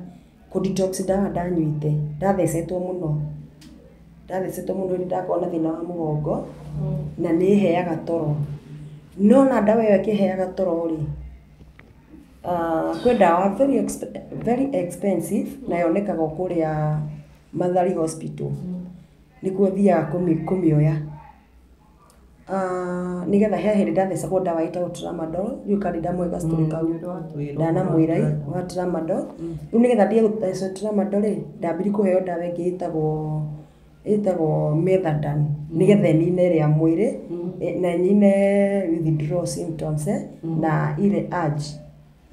kũ detox ndawa ndanyuĩte, ndathecetwo mũno. Ndathecetwo mũno hĩndĩ ndakorwo na thĩna wa mũgongo na nĩ ĩheaga toro. No na ndawa ĩyo ĩkĩheaga toro rĩ, kwĩ ndawa very expensive na yonekaga o kũrĩa Mathari Hospital. Nĩkuo thiaga kũmĩoya. Nĩgetha he hĩndĩ ndathecagwo ndawa ĩtagwo Tramadol, ndiũĩ kana ndamwĩra story kau. Ndanamwĩra wa Tramadol. Rĩu nĩgetha ndige gũthecwo Tramadol rĩ, ndambirie kũheo ndawa ĩngĩ ĩtagwo Methadone nĩgetha ĩnine ĩrĩa mwĩrĩ na ĩnine withdrawal symptoms na ile urge.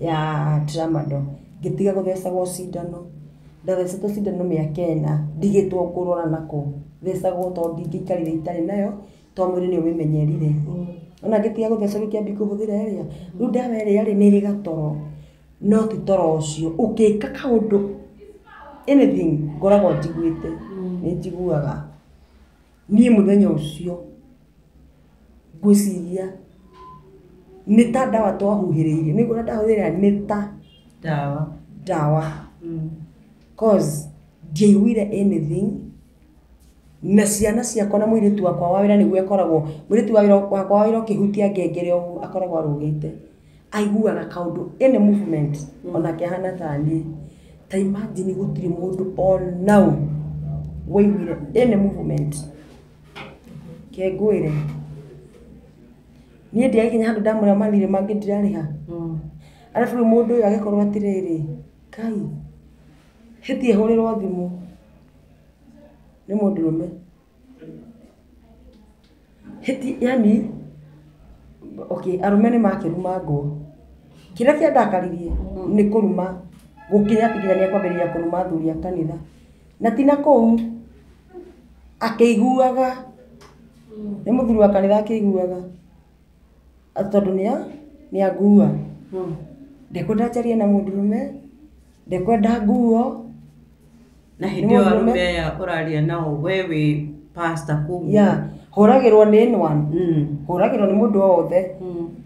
Ya tramadol. Ngĩtiga gũthecagwo cindano. Ndathecetwo cindano mĩaka 4 ndigĩtwo kũrora nako. Thecagwo tondũ ndingĩikarire itarĩ nayo tondũ mwĩrĩ nĩ ũmĩmenyerire. Ona ngĩtiga gũthecwo ngĩkĩambia kũhũthĩra ĩrĩa. Rĩu ndawa ĩrĩa rĩ nĩ ĩrĩ gatoro. No ti toro ũcio ũkĩka kaũndũ anything ngoragwo njiguĩte. Nĩ njiguaga. Niĩ mũthenya ũcio ngwĩciria nĩ ta ndawa twahuhĩrĩirie. Nĩ ũrĩa ndahũthĩra nĩ ta ndawa. Cause ndiaiguire anything na ciana ciakwa na mũirĩtu wakwa wa wĩra nĩguo akoragwo mũirĩtu wakwa wa wĩra ũkĩhutia ngengere ũguo akoragwo arũgĩte aiguaga kaũndũ any movement onake ahana ta niĩ. Ta imagine gũtirĩ mũndũ ona ũ waiguire any movement. Ke ngwĩre niĩ ndiakinya handũ ndamwĩra mathirĩ mangĩ ndirarĩha. Arabu rĩu mũndũ ũyũ agĩkorwo atĩrĩrĩ Ngai hĩtie hũrĩrwo thimũ nĩ mũndũrũme hĩti yani okay arũme nĩ makĩrumangwo kĩrĩa kĩandakaririe nĩ kũruma gũkinya atĩ nginya nĩekwambĩrĩria kũruma athuri a kanitha na ti na kũu akĩiguaga nĩ mũthuri wa kanitha akĩiguaga tondũ nĩangua ndekwenda njarie na mũndũrũme ndekwenda nguo na hĩndĩ ĩyo arũme aya ũraria nao we wĩ pastor koguo ya hũragĩrwo nĩ anyone hũragĩrwo nĩ mũndũ o wothe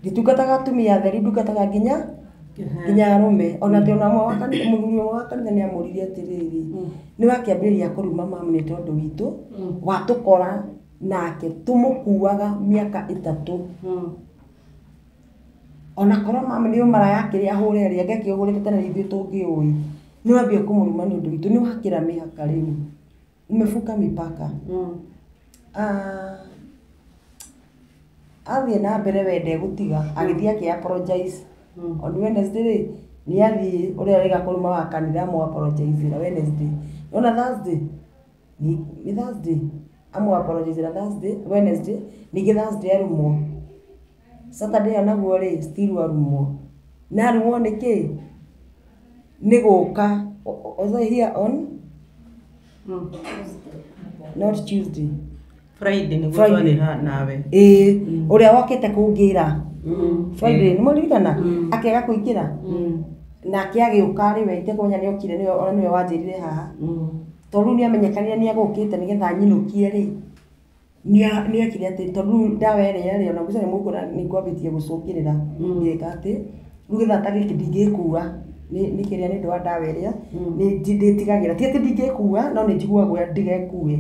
nditungataga atumia atheri ndungataga nginya arũme ona atĩ ona ũmwe wa kanitha mũthuri ũmwe wa kanitha nĩ amũririe atĩrĩrĩ nĩ wakĩambĩrĩria kũruma mamu nĩ tondũ witũ watũkora nake tũmũkuaga mĩaka 3 ona korwo mamu nĩ maraya kĩrĩa ahũre ĩrĩa angĩakĩhũrĩte tene ithuĩ tũngĩũĩ nĩ wambia kũmũruma nĩ ũndũ witũ nĩ wakĩra mĩhaka rĩu umevuka mipaka. Athiĩ na mbere we ndegũtiga agĩthiĩ akĩ apologize on Wednesday rĩ nĩ athiĩ ũrĩa wĩga kũruma wa kanitha amũ apologize Wednesday ona Thursday nĩ Thursday amũ apologize Thursday Wednesday ningĩ Thursday arumwo Saturday onaguo rĩ still arumwo na arumwo nĩkĩ nĩ gũka was I here on not Tuesday Friday nĩguo twarĩ nawe ĩĩ ũrĩa wokĩte kũngĩra Friday nĩ mũririkana akĩaga kũingĩra nake agĩũka rĩ we itekũmenya nĩ okire nĩwe ona nĩwe wanjĩrire haha tondũ rĩu nĩamenyekanire nĩegũkĩte nĩgetha nyinũkie rĩ nĩekire atĩ tondũ rĩu ndawa ĩrĩa rĩ ona ngwĩciria nĩmũkuona nĩngwambĩtie gũcũngĩrĩra ngĩka atĩ rĩu gĩthaa ta gĩkĩ ndingĩkua nĩ kĩrĩa nĩ ũndũ wa ndawa ĩrĩa nĩ ndĩtigagĩra ti atĩ ndingĩkua no nĩ njiguaga guoya ndigekue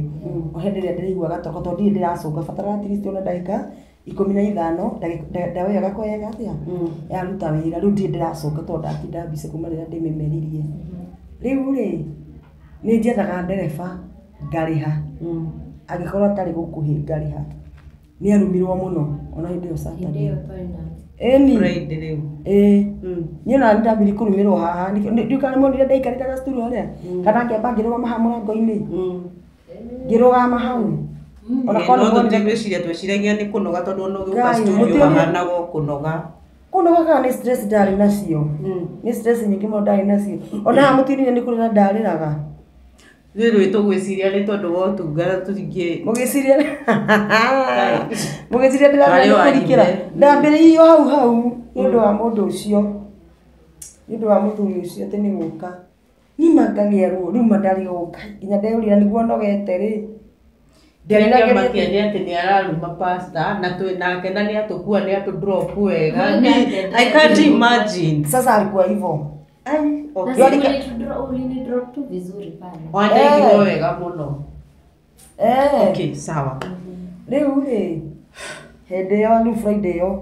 o hĩndĩ ĩrĩa ndĩraigua gatoro tondũ ndirĩ ndĩracũnga bataraga at least ona ndagĩka 15 ndawa ĩyo ĩgakorwo yeka atĩa yaruta wĩra rĩu ndirĩ ndĩracũnga tondũ ndatinda mbica kuma rĩrĩa ndĩmĩmeririe rĩu rĩ nĩ njethaga ndereba ngarĩha angĩkorwo atarĩ gũkuhĩ ngarĩha nĩ arumirwo mũno ona hĩndĩ ĩyo Saturday ĩni Friday rĩu ĩĩ niĩ ona nĩndambirie kũrumĩrwo haha ndiũĩ kana nĩmuonire ndaikarĩte gacukuru harĩa kana ngĩamba ngĩrũgama haha mũrango-inĩ ngĩrũgama hau ona korwo no nĩmuonire tũtigwĩciria tweciragia nĩ kũnoga tondũ ona ũgĩũka Ngai, studio mũtiũĩ- wahanaga o kũnoga kũnoga kana nĩ stress ndarĩ nacio nĩ stress nyingĩ mũno ndarĩ nacio ona haha mũtinire nĩ kũrĩra ndarĩraga Ithuĩ rĩu tũgwĩciria nĩ tondũ wa ũtungata tũtingĩ mũgĩciria mũgĩciria ndĩrarĩra Warĩ nĩ kũrikĩra warime. ndambĩrĩirio hau hau nĩ ũndũ wa mũndũ ũcio nĩ ũndũ wa mũthuri ũcio atĩ nĩ gũka nima ngagĩa ruo rĩu ma ndarigwo Ngai nginya ndeyũria nĩguo nogete rĩ Kĩrĩa kĩamakia nĩ atĩ nĩ araruma pastor na twĩ nake na nĩ atũkua nĩ atũ drop wega I can't imagine sasa alikuwa hivyo Ai, okay. Na si ulinidrop tu vizuri pale. Wandaigirwo wega mũno eh okay sawa rĩu rĩ hĩndĩ ĩyo rĩu Friday ĩyo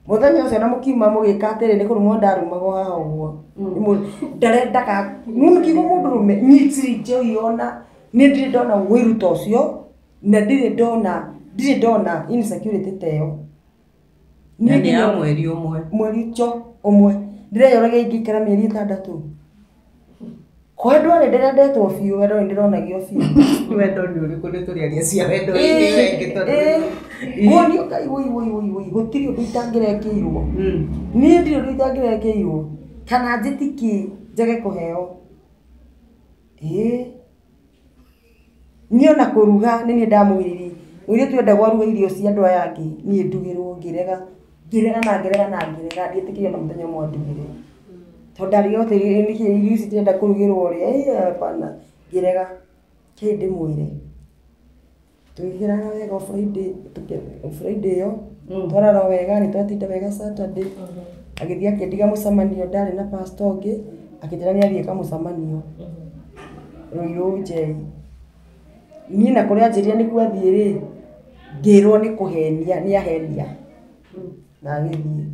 mũthenya ũcio na mũkiuma mũgĩka atĩrĩ nĩ kũrumwo ndarumagwo haha ũguo ndarendaga nĩkiugo mũndũrũme niĩ njohi ona nĩ ndirĩ ndona ũiru ta ũcio na ndirĩ ndona insecurity ta ĩyo na nĩ ya mweri ũmwe mweri ũcio ũmwe ndĩreyoragia ingĩikara mĩeri 6 Kwendwo nĩ ndĩrendetwo biũ, wendo nĩ ndĩronagio biũ. Wendo nĩ ũrĩkũ nĩ tũrĩaria cia wendo ĩngĩ tondũ Kuonio Ngai woi woi woi woi gũtirĩ ũndũ itangĩrekĩirwo. Niĩ ndirĩ ũndũ itangĩrekĩirwo. Kana njĩtĩkie njage kũheo. Ĩĩ. Niĩ ona kũruga nĩ niĩ ndamũgiririe. Mũirĩtu endagwo aruge irio cia andũ aya angĩ, niĩ ndugĩrwo ngĩrega. Ngĩrega na ngĩrega na ngĩrega, ndietĩkĩrire ona mũthenya ũmwe andugĩre. Tondũ ndarigagwo atĩrĩrĩ nĩkĩ irio ici ndĩrenda kũrugĩrwo rĩ, hapana, ngĩrega. Kĩ ndĩmwĩre. Tũgĩkĩrara wega o Friday, Friday ĩyo, twarara wega, nĩ twatinda wega Saturday. Agĩthiĩ akĩndiga mũcemanio ndarĩ na pastor ũngĩ, akĩnjĩra nĩ athiĩ kamũcemanio. Ruiru Njei. Niĩ na kũrĩa anjĩrire nĩkuo athiĩ rĩ, ngĩrwo nĩ kũhenia, nĩ ahenia. Na agĩthiĩ.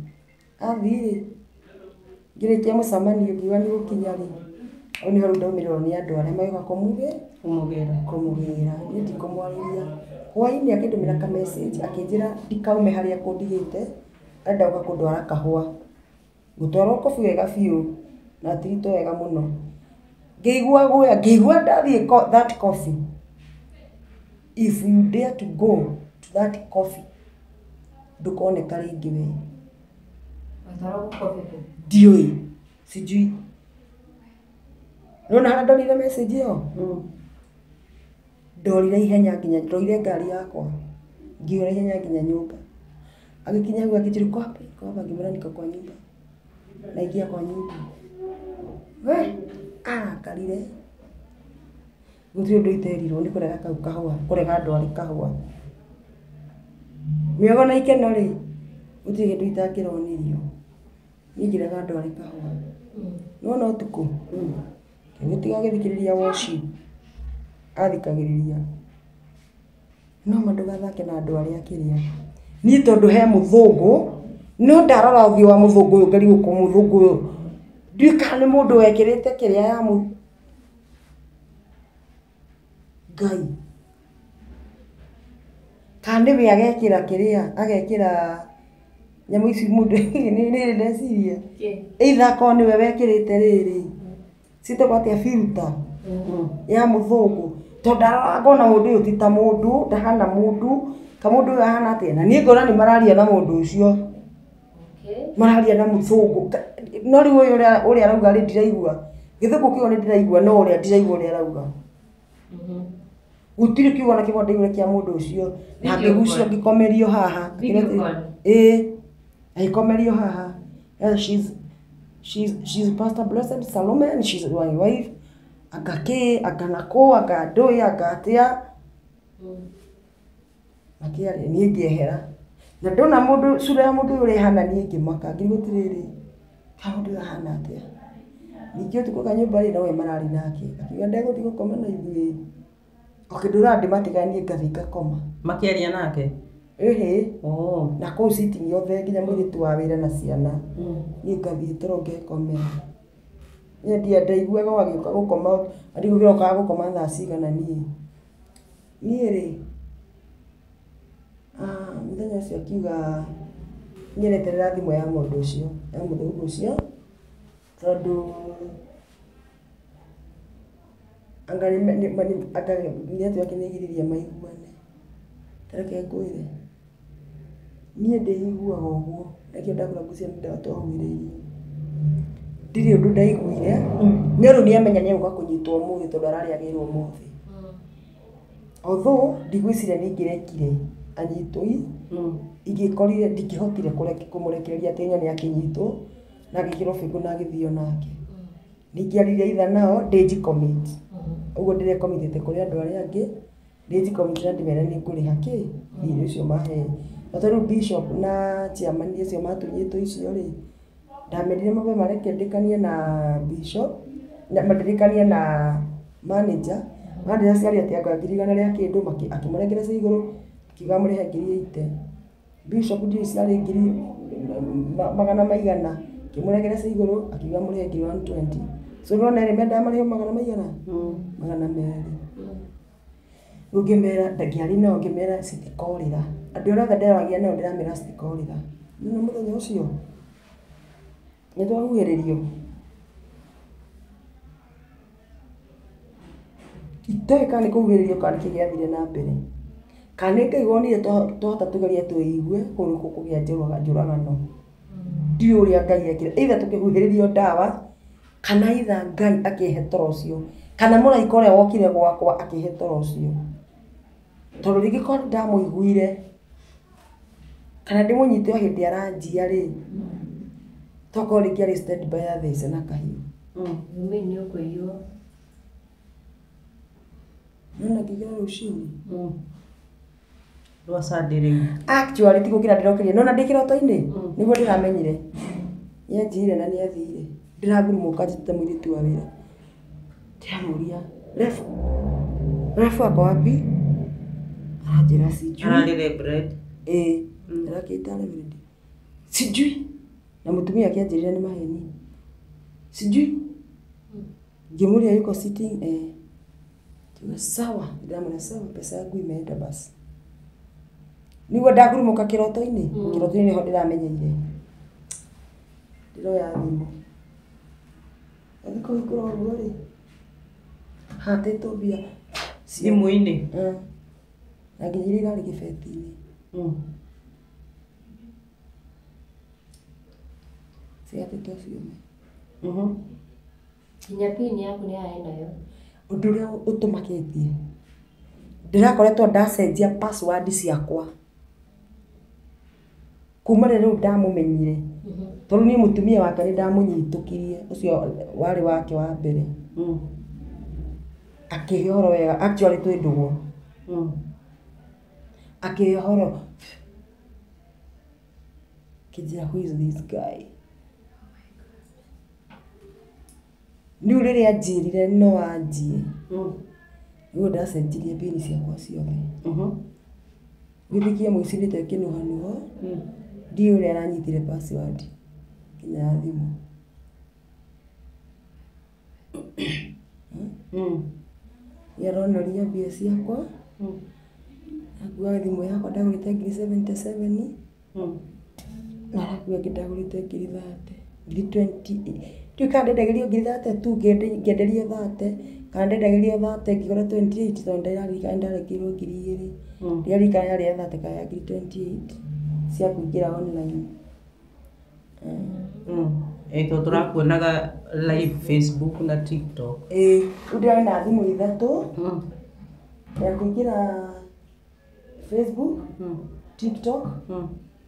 Athiĩ rĩ, ngĩrĩkia mũcemanio ngiuga nĩ gũkinya rĩ, hau nĩho rĩu ndaumĩrĩrwo nĩ andũ arĩa magĩũka Kũmũgĩra. kũmũgĩra. Niĩ ndikũmwarĩria. Hwaĩ-inĩ akĩndũmĩra ka message akĩnjĩra ndikaume harĩa kũndigĩte, arenda gũka kũndwara kahũa. Ngũtwarwo kobi wega biũ na tiritwo wega mũno. Ngĩigua guoya, ngĩigua ndathiĩ that coffee. If you dare to go to that coffee, ndũkoneka rĩngĩ we. Watwarwo gũkobi kũ? Ndiũĩ, sijui. Nĩwona harĩa ndorire message ĩyo? Ndorire ihenya nginya ndoire ngari yakwa ngiũra ihenya nginya nyũmba. Agĩkinya hau akĩnjĩra uko wapi? Uko wapi? Ngĩmwĩra niko kwa nyumba. Naingia kwa nyumba. We, arakarire. Gũtirĩ ũndũ iterirwo nĩ kũrega kau kahũa, kũrega ndwari kahũa. Mĩogo na ikeno rĩ, gũtirĩ kĩndũ itangĩronirio. Niĩ ngĩrega ndwari kahũa. Nĩwona ũtukũ? Ngĩgĩtiga agĩthikĩrĩria worship. Athikagĩrĩria. No ma ndũgathake na andũ arĩa kĩrĩa. Niĩ tondũ he mũthũngũ, no ndarora ũthiũ wa mũthũngũ ũyũ ngarigwo ko mũthũngũ ũyũ. Ndiũĩ kana nĩ mũndũ wekĩrĩte kĩrĩa ya mũ Ngai. Kana nĩwe agekĩra kĩrĩa, agekĩra nyamũ ici mũndũ nĩ rĩ ndeciria. Either akorwo nĩwe wekĩrĩte rĩrĩ, ciĩtagwo atĩa filter ya mũthũngũ. Tondũ ndarora ngona mũndũ ũyũ ti ta mũndũ, ndahana mũndũ, ka mũndũ ũyũ ahana atĩa? Na niĩ ngona nĩ mararia na mũndũ ũcio. Mararia na mũthũngũ. No rĩu ũyũ ũrĩa arauga rĩ ndiraigua. Gĩthũngũ kĩu nĩ ndĩraigua no ũrĩa ndiraigua ũrĩa arauga. Gũtirĩ kiugo ona kĩmwe ndaiguire kĩa mũndũ ũcio. Na Video ngĩgucio call. ngĩkomerio haha. Video call. Ĩĩ. Agĩkomerio haha. She's Pastor Blessed Salome and she's my wife. Anga kĩ, anga nakũ, anga ndũĩ, anga atĩa. Makĩaria, niĩ ngĩehera. Na ndona mũndũ, cura ya mũndũ ũyũ ũrĩa ĩhana niĩ ngĩmaka, ngĩrigwo atĩrĩrĩ, kaĩ mũndũ ũyũ ahana atĩa? Ningĩ ũtukũ kanyũmba rĩ, nowe mararĩ nake. Akiuga ndegũthiĩ gũkoma na ithuĩ. Okĩndũraga ndĩmatiga niĩ ngathiĩ ngakoma. Makĩaria nake? Ĩhĩ. Oh. Na kũu sitting yothe nginya mũirĩtu wa wĩra na ciana. Niĩ ngathiĩ toro ngekomera. Niĩ ndaiguaga o agĩũka gũkoma, ndigũkĩrokaga gũkoma thaa cigana niĩ. Niĩ rĩ, mũthenya ũcio akiuga niĩ ndeterera thimũ ya mũndũ ũcio, ya mũthũngũ ũcio, tondũ anga network nĩ ĩgiririe maiguane. Ta reke ngwĩre, niĩ ndĩiguaga ũguo, nĩkĩo ndakwĩra ngwĩciria nĩ ndawa twahuhĩrĩirio. Ndirĩ ũndũ ndaiguire, no rĩu nĩ amenya nĩ egũka kũnyitwo ũmũthĩ tondũ ararĩ agĩrwo ũmũthĩ. Although ndigwĩciria nĩ ingĩrekire anyitwo ingĩkorire ndingĩhotire kũmũrekereria atĩ nyone akĩnyitwo na agĩkĩrwo bĩngũ na agĩthio nake. Ningĩaririe either nao ndĩnji-commit. Ũguo ndĩrekomitĩte kũrĩ andũ arĩa angĩ, ndĩnji-commit na ndĩmere nĩ ngũrĩha kĩ thirĩ ũcio mahe. Na tondũ bishop na chairman acio matunyĩtwo icio rĩ, ndamerire mambe mareke ndĩkanie na bishop, na mandĩrĩkanie na manager. Manager ciarĩ atĩ anga ngiri igana rĩa kĩndũ, akĩmũnengera cia igũrũ, akiuga amũrĩhe ngiri 80. Bishop ndiũĩ ciarĩ ngiri magana maigana, akĩmũnengera cia igũrũ, akiuga amũrĩhe ngiri 120. So nĩwona erĩ mendaga marĩhwo magana maigana? Magana merĩ. Rĩu ngĩmera, ngĩaria nao ngĩmera citikorĩra. Andũ arĩa othe ndĩraragia nao ndĩramera citikorĩra. Nĩwona mũthenya ũcio, nĩ twahuhĩrĩrio. Itoĩ kana nĩ kũhuhĩrĩrio kana nĩkĩ gĩathire na mbere. Kana nĩ Ngai wonire twahota tũgerie twĩigue kũu nĩkuo kũgĩa njũragano. Ndiũĩ ũrĩa Ngai ekire. Either tũkĩhuhĩrĩrio ndawa kana either Ngai akĩhe toro ũcio. Kana mũraika ũrĩa wokire gwakwa akĩhe toro ũcio. Tondũ rĩngĩ korwo ndamũiguire kana ndĩmũnyite o hĩndĩ aranjia rĩ, tokorwo rĩngĩ arĩ stand by athece na kahiũ. Rumi nĩ ũkũiywo. Nĩwona ngĩkĩra rũcinĩ. Rwa Sunday rĩu. Actually ti gũkĩra ndĩrokĩrire. Nĩwona ndĩ kĩroto-inĩ nĩguo ndĩramenyire. Nĩanjiyire na nĩathire. Ndĩragurumũka njĩtĩte mũirĩtu wa wĩra. Ndĩramũria, refu, refu ako wapi? Aranjĩra sijui. Ararĩ Reverend. Ĩĩ, arakĩta Reverend. Sijui. Na mũtumia akĩanjĩrĩra nĩ maheni. Sijui. Ngĩmũria yuko sitting eh. Ngiuga sawa, ndĩramwĩra sawa, pesa yangu imeenda basi. Nĩguo ndagurumũka kĩroto-inĩ, kĩroto-inĩ nĩho ndĩramenyeire. Ndĩroya thimũ. Ndathiĩ kũhingũra ũguo rĩ, hatĩtwo mbia. Thimũ-inĩ. Na nginya iria irarĩ kĩbeti-inĩ. Ciatĩtwo ciothe. Nginya pin yaku nĩ arĩ nayo. Ũndũ ũrĩa ũtũmakĩtie, ndĩrakoretwo ndacenjia password ciakwa. Kuma rĩrĩa rĩu ndamũmenyire, tondũ niĩ mũtumia wake nĩ ndamũnyitũkirie, ũcio warĩ wake wa mbere. Akĩhe ũhoro wega, actually twĩ ndũgũ. Akĩhe ũhoro, akĩnjĩra who is this guy? Rĩu rĩrĩa anjĩrire no anjie, nĩguo ndacenjirie pin ciakwa ciothe. Wĩtĩkie mũici nĩ kĩnũhanũho, ndiũĩ ũrĩa aranyitire password nginya ya thimũ. Nĩ aronoria mbia ciakwa, akua thimũ yakwa ndagũrĩte ngiri 77, na arakua ĩngĩ ndagũrĩte ngiri 30, ngiri 20. Ndiũĩ kana ndendagĩrio ngiri 30 tu ngĩenderio 30, kana ndendagĩrio 30 ngĩgũra 28 tondũ ndĩraririkana ndarengeirwo ngiri igĩrĩ. Ndiraririkana yarĩ ya 30 kana ya ngiri 28 cia kũingĩra online. Ĩ tondũ tũrakuonaga live Facebook na TikTok. Ĩĩ, rĩu ndĩrarĩ na thimũ ithatũ, ya kũingĩra Facebook, TikTok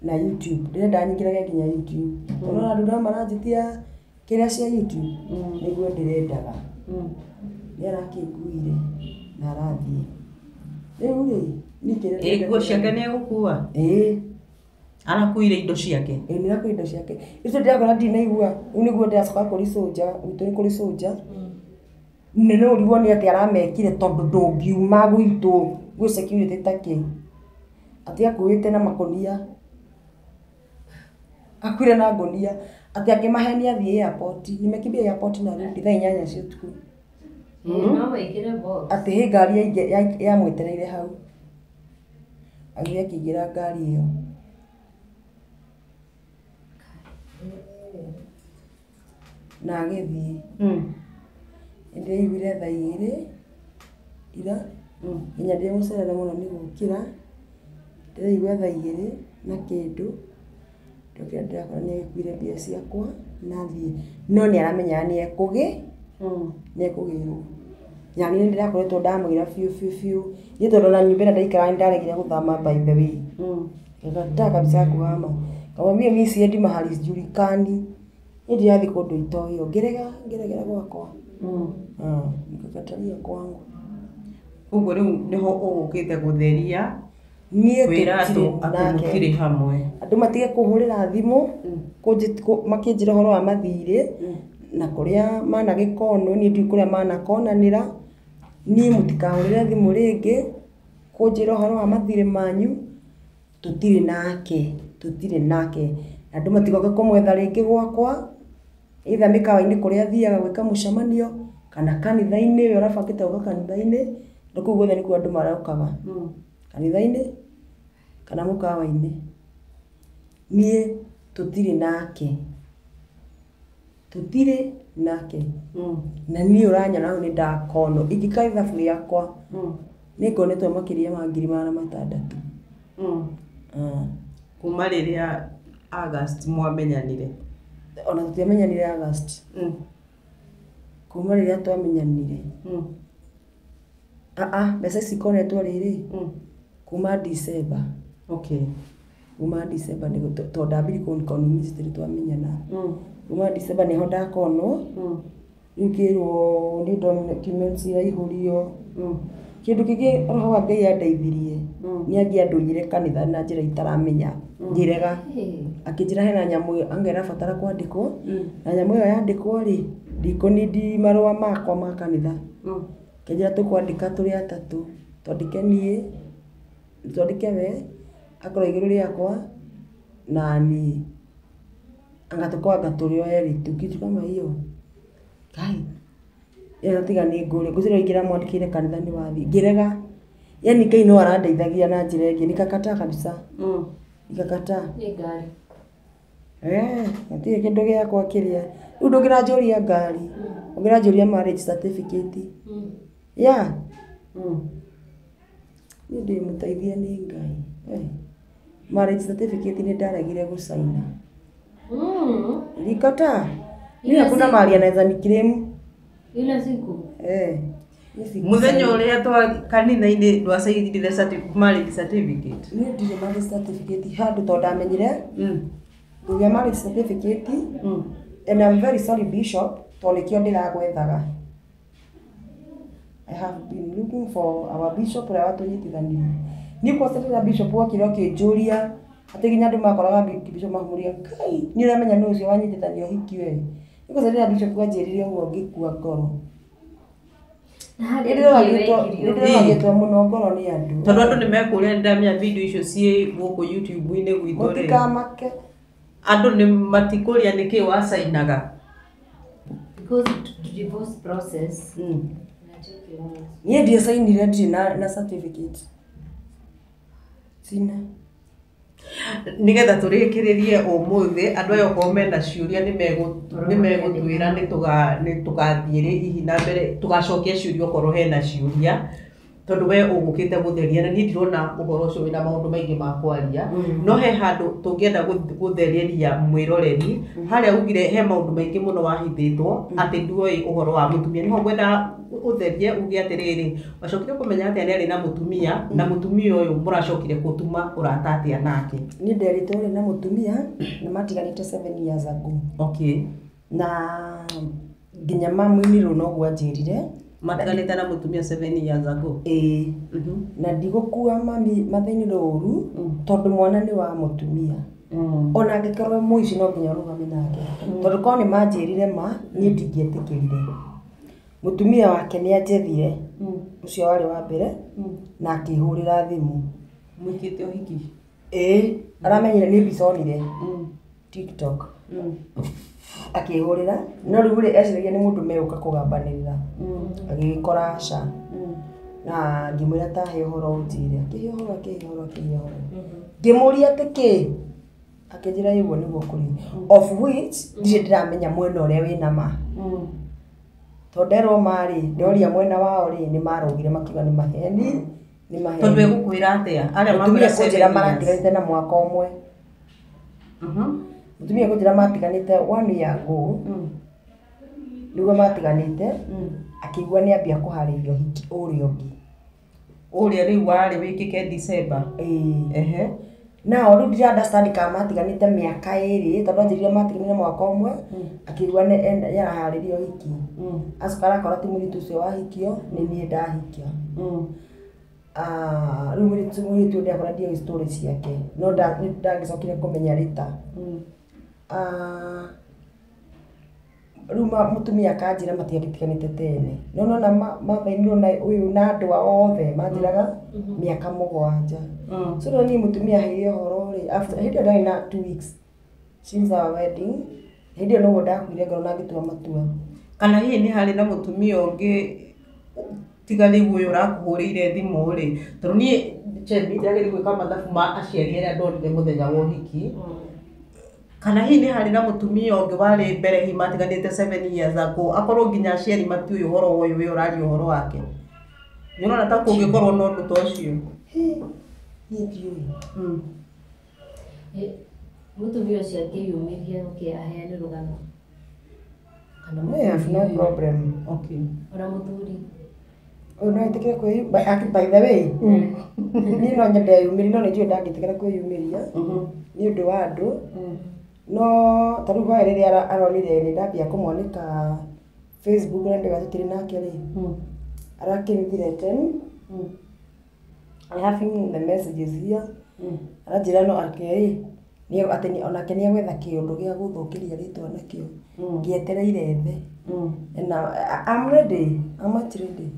na YouTube. Ndĩrenda nyingĩrage nginya YouTube. Tondũ ona andũ no maranjĩtia kĩrĩa cia YouTube, nĩguo ndĩrendaga. Nĩ arakĩnguire na arathiĩ. Rĩu rĩ, niĩ kĩrĩa Ĩ nguo ciake nĩ egũkua? Ĩĩ. Arakuire indo ciake? Ĩĩ nĩ arakuire indo ciake. Icio ndĩrakora ndinaigua, rĩu nĩguo ndĩracoka kũrĩ cũnja, gwitũ nĩ kũrĩ cũnja. Na no ũrigwo nĩ atĩa aramekire tondũ ndũngiuma gwitũ gwĩ security ta kĩ. Atĩ akuĩte na makũnia. Akuire na ngũnia. Atĩ akĩmahenia athiĩ airport. Nimekimbia airport na rudi thaa inyanya cia ũtukũ. No maingĩre box. Atĩ hĩ ngari yamwetereire hau. Agĩthiĩ akĩingĩra ngari ĩyo. Na agĩthiĩ. Nĩndĩraiguire thaa igĩrĩ ira, nginya ndĩ mũcerere mũno nĩ gũkĩra. Ndĩraigua thaa igĩrĩ na kĩndũ, ndokĩra ndĩrakora nĩ agĩkuire mbia ciakwa na athiĩ. No nĩ aramenyaga nĩ ekũgĩrwo. Na niĩ nĩndĩrakoretwo ndamwĩra biũ biũ biũ. Niĩ tondũ ona nyũmba ĩrĩa ndaikaraga nĩndaregire gũthama by the way. Nikakataa kabisa kuhama. Nikamwambia mimi siendi mahali sijulikani. Niĩ ndirathiĩ kũndũ itoĩo. Ngĩrega ngĩregera gwakwa. Nikakatalia kwangu. Koguo rĩu nĩho ũgũkĩte gũtheria Niĩ kwĩra andũ tũtirĩ atĩ nake. mũtirĩ hamwe. Andũ matige kũhũrĩra thimũ makĩnjĩra ũhoro wa mathirĩ na kũrĩa managĩkonwo, niĩ ndiũĩ kũrĩa manakonanĩra. Niĩ mũtikahũrĩre thimũ rĩngĩ kũnjĩra ũhoro wa mathirĩ manyu, tũtirĩ nake, tũtirĩ nake. Andũ matigoke kũmwetha rĩngĩ gwakwa, either mĩkawa-inĩ kũrĩa athiaga gwĩka mũcemanio, kana kanitha-inĩ, we ũrabangĩte gũka kanitha-inĩ, na kũu guothe nĩkuo andũ marokaga. Kanitha-inĩ kana mũkawa-inĩ. Niĩ tũtirĩ nake. Tũtirĩ nake. Na niĩ ũranyona hau nĩ ndakonwo. Ingĩka ithabu rĩakwa nĩ ngonetwo makĩria ma 600,000. Kuma rĩrĩa August mwamenyanire. Ona tũtiamenyanire August. Kuma rĩrĩa twamenyanire. Mbeca ici ikonetwo rĩrĩ kuma December. Okay. Kuma December nĩguo tondũ ndambirie kũnikonia ministry twamenyana. Kuma December nĩho ndakonwo. Rĩu ngĩrwo nĩ documents iraihũrio. Kĩndũ kĩngĩ roho wa Ngai andeithirie nĩ angĩandũnyire kanitha na njĩra itaramenya ngĩrega. Akĩnjĩra hena nyamũ anga ĩrabatara kwandĩkwo na nyamũ ĩyo yandĩkwo rĩ ndikũnindi marũa makwa ma kanitha. Akĩnjĩra tũkwandĩka tũrĩ atatũ, twandĩke niĩ, twandĩke we akorwo igũrũ rĩakwa na niĩ, anga tũkwanga tũrĩ o erĩ tu, kitu kama hiyo. Kai ĩyo tiga nĩ ngũrĩ ngwĩciria ingĩra mwandĩkĩire kanitha nĩ wathiĩ ngĩrega. Yani Ngai no arandeithagia na njĩra ĩngĩ, nikakataa kabisa. Nikakataa. Nĩ ngari. Gũtirĩ kĩndũ gĩakwa kĩrĩa rĩu ndũngĩranjũria ngari, ũngĩranjũria marriage certificate. Yeah. Niĩ ndĩ mũteithie nĩ Ngai. Marriage certificate nĩ ndaregire gũcaina. Nilikataa. Mimi hakuna mahali anaweza niclaim. Ile siku. Muthenya ũrĩa twa kanitha-inĩ ndwacainire marriage certificate. Niĩ ndirĩ marriage certificate handũ tondũ ndamenyire ngũgĩa marriage certificate and I'm very sorry bishop tondũ nĩkĩo ndĩragwethaga. I have been looking for our bishop ũrĩa watũnyitithanirie. Niĩ kwanza rĩrĩa bishop okire akĩnjũria atĩ nginya andũ makoraga bishop makamũria Ngai nĩ ũramenya nũ ũcio wanyitithania ũhiki we. Niĩ kwanza rĩrĩa bishop anjĩrire ũguo ngĩkua ngoro. Nĩndĩroragĩtwo mũno ngoro nĩ andũ. Tondũ andũ nĩ mekũria nĩ ndamenya video icio ciĩ gũkũ YouTube-inĩ gwitũ rĩ. Mũtikamake. Andũ nĩ matikũria nĩkĩ wacainaga. Because divorce process. Niĩ ndiacainire ndirĩ na certificate. Sina. Nĩgetha tũrĩkĩrĩrie ũmũthĩ andũ aya okorwo mena ciũria nĩ megũtwĩra nĩ tũgathiĩ hihi na mbere tũgacokia ciũria okorwo hena ciũria tondũ we ũgũkĩte gũtheria na niĩ ndirona ũhoro ũcio wĩna maũndũ maingĩ ma kwaria no he handũ tũngĩenda gũthereria mwĩroreri harĩa ugire he maũndũ maingĩ mũno wahithĩtwo atĩ nduoĩ ũhoro wa mũtumia nĩho ngwenda ũtherie uge atĩrĩrĩ wacokire kũmenya atĩa nĩ arĩ na mũtumia na mũtumia ũyũ mũracokire gũtuma ũrata atĩa nake. Niĩ nderitwo ũrĩ na mũtumia na matiganĩte 7 years ago. Okay. Na nginya mamuinirwo noguo anjĩrire matiganĩte na mũtumia 7 years ago. Ĩĩ. Na ndigũkua mami mathĩinĩ ũru tondũ mwana nĩ wa mũtumia. Ona angĩkorwo mũici no nginya ũrũgame nake. Tondũ korwo nĩ manjĩrire ma niĩ ndingĩetĩkĩrire. Mũtumia wake nĩ anjethire ũcio warĩ wa mbere na akĩhũrĩra thimũ. Mwĩkĩte ũhiki? Ĩĩ, aramenyire nĩ mbica onire TikTok. Akĩhũrĩra no rĩu rĩ eciragia nĩ mũndũ megũka kũgambanĩrĩra. Agĩgĩkora aca. Na ngĩmwĩra tahe ũhoro ũnjĩre. Akĩhe ũhoro akĩhe ũhoro akĩhe ũhoro. Ngĩmũria atĩ kĩ? Akĩnjĩra ũguo nĩguo kũrĩ. Of which ndirĩ ndĩramenya mwena ũrĩa wĩna ma. Tondũ nderwo ma rĩ, ndoria mwena wao rĩ nĩ marũgire makiuga nĩ maheni, nĩ maheni. Tondũ egũkwĩra atĩa? Arĩa Mũtumia kũnjĩra maratiganĩte na mwaka ũmwe. Mũtumia kũnjĩra matiganĩte 1 year ago. Nĩguo matiganĩte akĩigua nĩ ambia kũharĩria ũhiki ũrĩa ũngĩ. Ũrĩa rĩu warĩ wĩkĩke December. Ĩĩ. Ehe. Nao rĩu ndira understand kana matiganĩte mĩaka ĩrĩ tondũ anjĩrire matiganĩte mwaka ũmwe akĩigua nĩ araharĩria ũhiki. Acoka arakora ti mũirĩtu ũcio wahikio nĩ niĩ ndahikio. Rĩu mũirĩtu ũyũ ndakora ndiũĩ story ciake no ndagĩcokire kũmenya rĩta. Rĩu mũtumia akanjĩra matiagĩtiganĩte tene no nona mathainirwo na ũyũ na andũ ao othe manjĩraga mĩaka 7. So rĩu niĩ mũtumia aheire ũhoro rĩ after hĩndĩ ĩyo ndarĩ na 2 weeks since our wedding hĩndĩ ĩyo noguo ndakuire ngoro na ngĩtua matua. Kana hihi nĩ harĩ na mũtumia ũngĩ tiga rĩu ũyũ ũrakũhũrĩire thimũ rĩ tondũ niĩ Chebi ndagĩrĩirwo gwĩka mathabu ma aciari arĩa ndonire mũthenya wa ũhiki. Kana hihi nĩ harĩ na mũtumia ũngĩ warĩ mbere hihi matiganĩte 7 years ago, akorwo nginya aciari matiũĩ ũhoro ũyũ we ũraria ũhoro wake. Nĩ ũrona ta kũngĩkorwo na ũndũ ta ũcio? Niĩ ndiũĩ. Mũtumia ũcio angĩyumĩria oke aheane rũgano. Kana I have no problem. Okay. Ona mũthuri. Ũyũ no etĩkĩre kwĩyu by the way, niĩ no nyende eyumĩrie, no nĩ njũĩ ndangĩtĩkĩra kwĩyumĩria nĩ ũndũ wa andũ. No ta rĩu hwaĩ rĩrĩa aronire nĩ ndambia kũmwanĩka Facebook na ndĩga tũtirĩ nake rĩ, arakĩmthreaten. I having the messages here. Aranjĩra no ake ĩ atĩ onake nĩ egwetha kĩũndũ gĩa gũthũkĩria rĩtwa nakĩo ngĩetereire the. Na I'm ready, I'm much ready.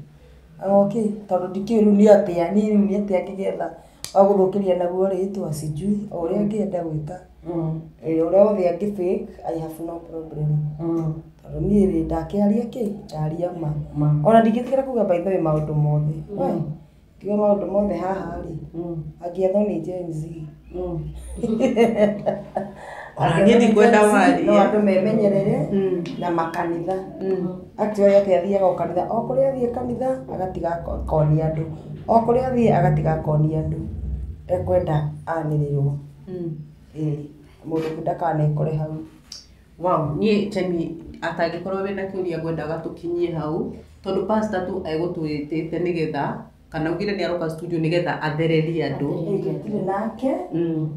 I'm okay, tondũ ndikĩũĩ rĩu nĩ atĩa, niĩ rĩu nĩ atĩa ngĩgetha wa gũthũkĩria naguo rĩtwa, sijui o ũrĩa angĩenda gwĩka. Ũrĩa wothe angĩ fake, I have no problem. Tondũ niĩ rĩ ndakĩaria kĩ, ndaria ma. Ona ndingĩtĩkĩra kuga by the way maũndũ mothe. Ngiuga maũndũ mothe haha rĩ, angĩethwo nĩ Gen Z. Ona niĩ ndikwenda warie. No andũ memenyerere na makanitha. Actually atĩ athiaga o kanitha, o kũrĩa athiĩ kanitha agatiga akonia andũ, o kũrĩa athiĩ agatiga akonia andũ. Ekwenda anĩrĩrwo. Ĩĩ, mũndũ ũngĩ ndakanekore hau. Wow, niĩ Temi atangĩkorwo wĩna kĩũria ngwendaga tũkinyie hau, tondũ pastor tu egũtwĩtĩte nĩgetha kana ugire nĩ aroka studio nĩgetha athererie andũ. Ndirĩ nake,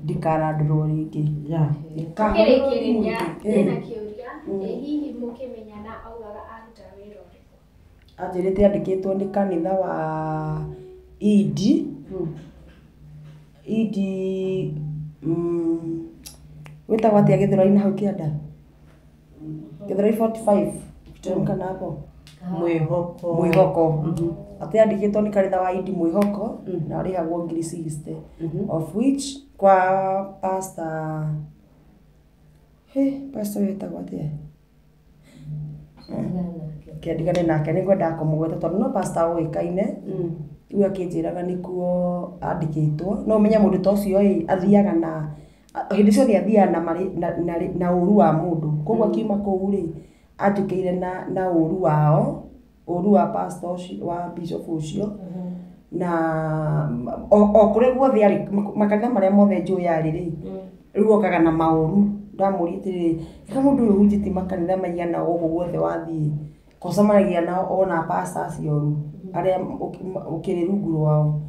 ndikarandũrwo rĩngĩ. Tukĩrĩkĩrĩria ndĩna kĩũria, ĩ hihi mũkĩmenyana augaga aruta wĩra ũrĩkũ? Anjĩrĩte andĩkĩtwo nĩ kanitha wa Idi. Idi wĩtagwo atĩa Gĩthũrai-inĩ hau kĩanda? Gĩthũrai 45 ukiteremka na hapo. Mwĩhoko. Mwĩhoko. Atĩ andĩkĩtwo nĩ kanitha wa Idi Mwĩhoko na arĩhagwo ngiri 60 of which kwa pastor pastor ũyũ etagwo atĩa? Kĩandigane nake nĩ ngwendaga kũmũgweta tondũ no pastor ũĩkaine. Rĩu akĩnjĩraga nĩkuo andĩkĩtwo. No ũmenye mũndũ ta ũcio ĩ athiaga na hĩndĩ ciothe athiaga na na ũru wa mũndũ. Koguo akiuma kũu rĩ, anjũkĩire na ũru wao, ũru wa pastor ũcio, wa bishop ũcio. Na o kũrĩa guothe arĩ, makanitha marĩa mothe njũĩ arĩ rĩ, rĩu okaga na maũru. Ndamũria atĩrĩrĩ, ĩka mũndũ ũyũ ũhunjĩtie makanitha maigana gũkũ guothe wathiĩ, kũcemanagia nao ona pastor acio oru, arĩa ũkĩrĩ rungu rwao.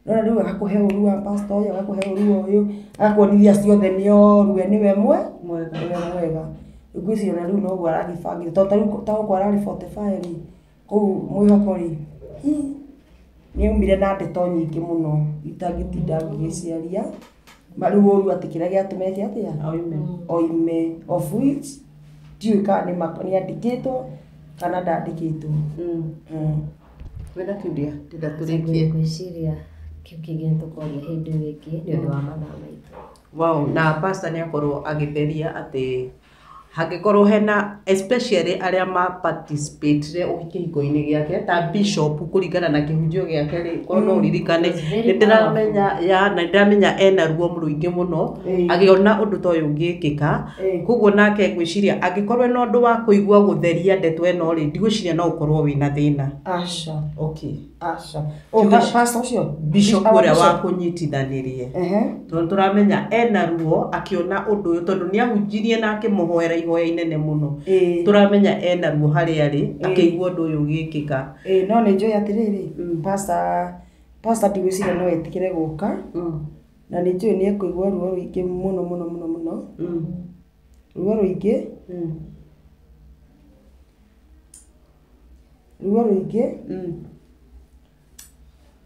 No rĩu agakũhe ũru wa pastor ũyũ, agakũhe ũru wa ũyũ, agakuonithia acio othe nĩ oru, we nĩwe mwega. Rĩu ngwĩciria ona rĩu noguo aragĩbangĩte, tondũ ta rĩu ta gũkũ ararĩ 45 rĩ, kũu Mwĩhoko rĩ, nĩ aumire na ndeto nyingĩ mũno itangĩtinda ngĩgĩciaria. Rĩu ũru atĩ kĩrĩa gĩatũmĩte atĩa? Oime. Of which ndiũĩ kana nĩ andĩkĩtwo kana ndandĩkĩtwo. Wĩna kĩũria ndĩrenda tũrĩkie. Ngwĩciria kĩu kĩngĩ nĩ tũkoria hĩndĩ ĩyo ĩngĩ nĩ ũndũ wa mathaa maitũ. Wow, na pastor nĩ akorwo agĩtheria atĩ hangĩkorwo hena especially arĩa ma participate kĩhiko-inĩ gĩake ta bishop kũringana na kĩhunjio gĩake rĩ, korwo no ũririkane nĩ ndĩramenya ya na ndĩramenya ena ruo rũingĩ mũno agĩona ũndũ ta ũyũ ũngĩkĩka. Koguo nake ngwĩciria angĩkorwo ena ũndũ wa kũigua gũtheria ndeto ĩno rĩ, ndigwĩciria no ũkorwo wĩna thĩna. Aca. Okay. Aca. Oh, pastor ũcio? Bishop ũrĩa wa kũnyitithanirie. Tondũ tũramenya ena ruo akĩona ũndũ ũyũ tondũ nĩ ahunjirie na akĩmũhoera ihoya inene mũno. Tũramenya ena ruo harĩa arĩ akĩigua ũndũ ũyũ ũgĩkĩka. No nĩ njũĩ atĩrĩrĩ, pastor ndigwĩciria no etĩkĩre gũka. Na nĩ njũĩ nĩ ekũigua ruo rũingĩ mũno mũno mũno mũno. Ruo rũingĩ. Ruo rũingĩ.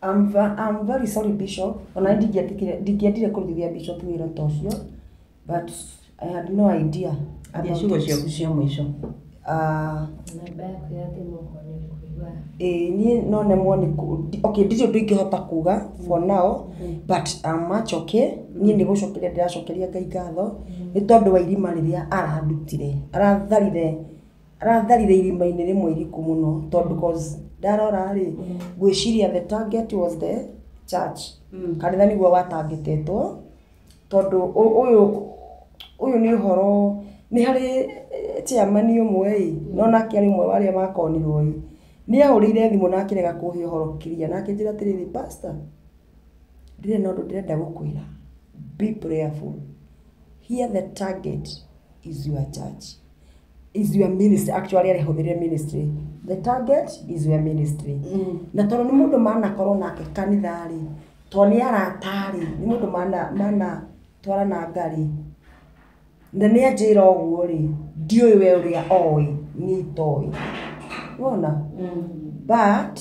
I'm very sorry Bishop. Ona ndingĩendire kũrutithia Bishop wĩra ta ũcio, but I had no idea Aria ciugo ciaku cia mũico. Namba yaku ya thimũ okorwo nĩ ũkũigua. Niĩ no nemwo nĩ okay, ndirĩ ũndũ ingĩhota kuga for now, but I'm much okay. Niĩ nĩ gũcokeria ndĩracokeria Ngai ngatho nĩ tondũ wa irima rĩrĩa arandutire. Aratharire irima-inĩ rĩmwe iriku mũno tondũ cause ndarora rĩ, ngwĩciria the target was the church. Kanitha nĩguo watangĩtetwo tondũ ũyũ Ũyũ nĩ ũhoro nĩ harĩ chairman ũmwe ĩ, no nake arĩ ũmwe wa arĩa makonirwo ĩ. Nĩ ahũrĩire thimũ na akĩrega kũhe ũhoro clear na akĩnjĩra atĩrĩrĩ, pastor, ndirĩ na ũndũ ndĩrenda gũkwĩra. Be prayerful. Here the target is your church. Is your ministry. Actually, arĩhũthĩrire ministry. The target is your ministry. Na tondũ nĩ mũndũ manakorwo nake kanitha rĩ, tondũ nĩ arata rĩ, nĩ mũndũ mana twarana ngarĩ. Na nĩ anjĩra ũguo rĩ, ndiũĩ we ũrĩa oĩ, niĩ itoĩ. Wona? But,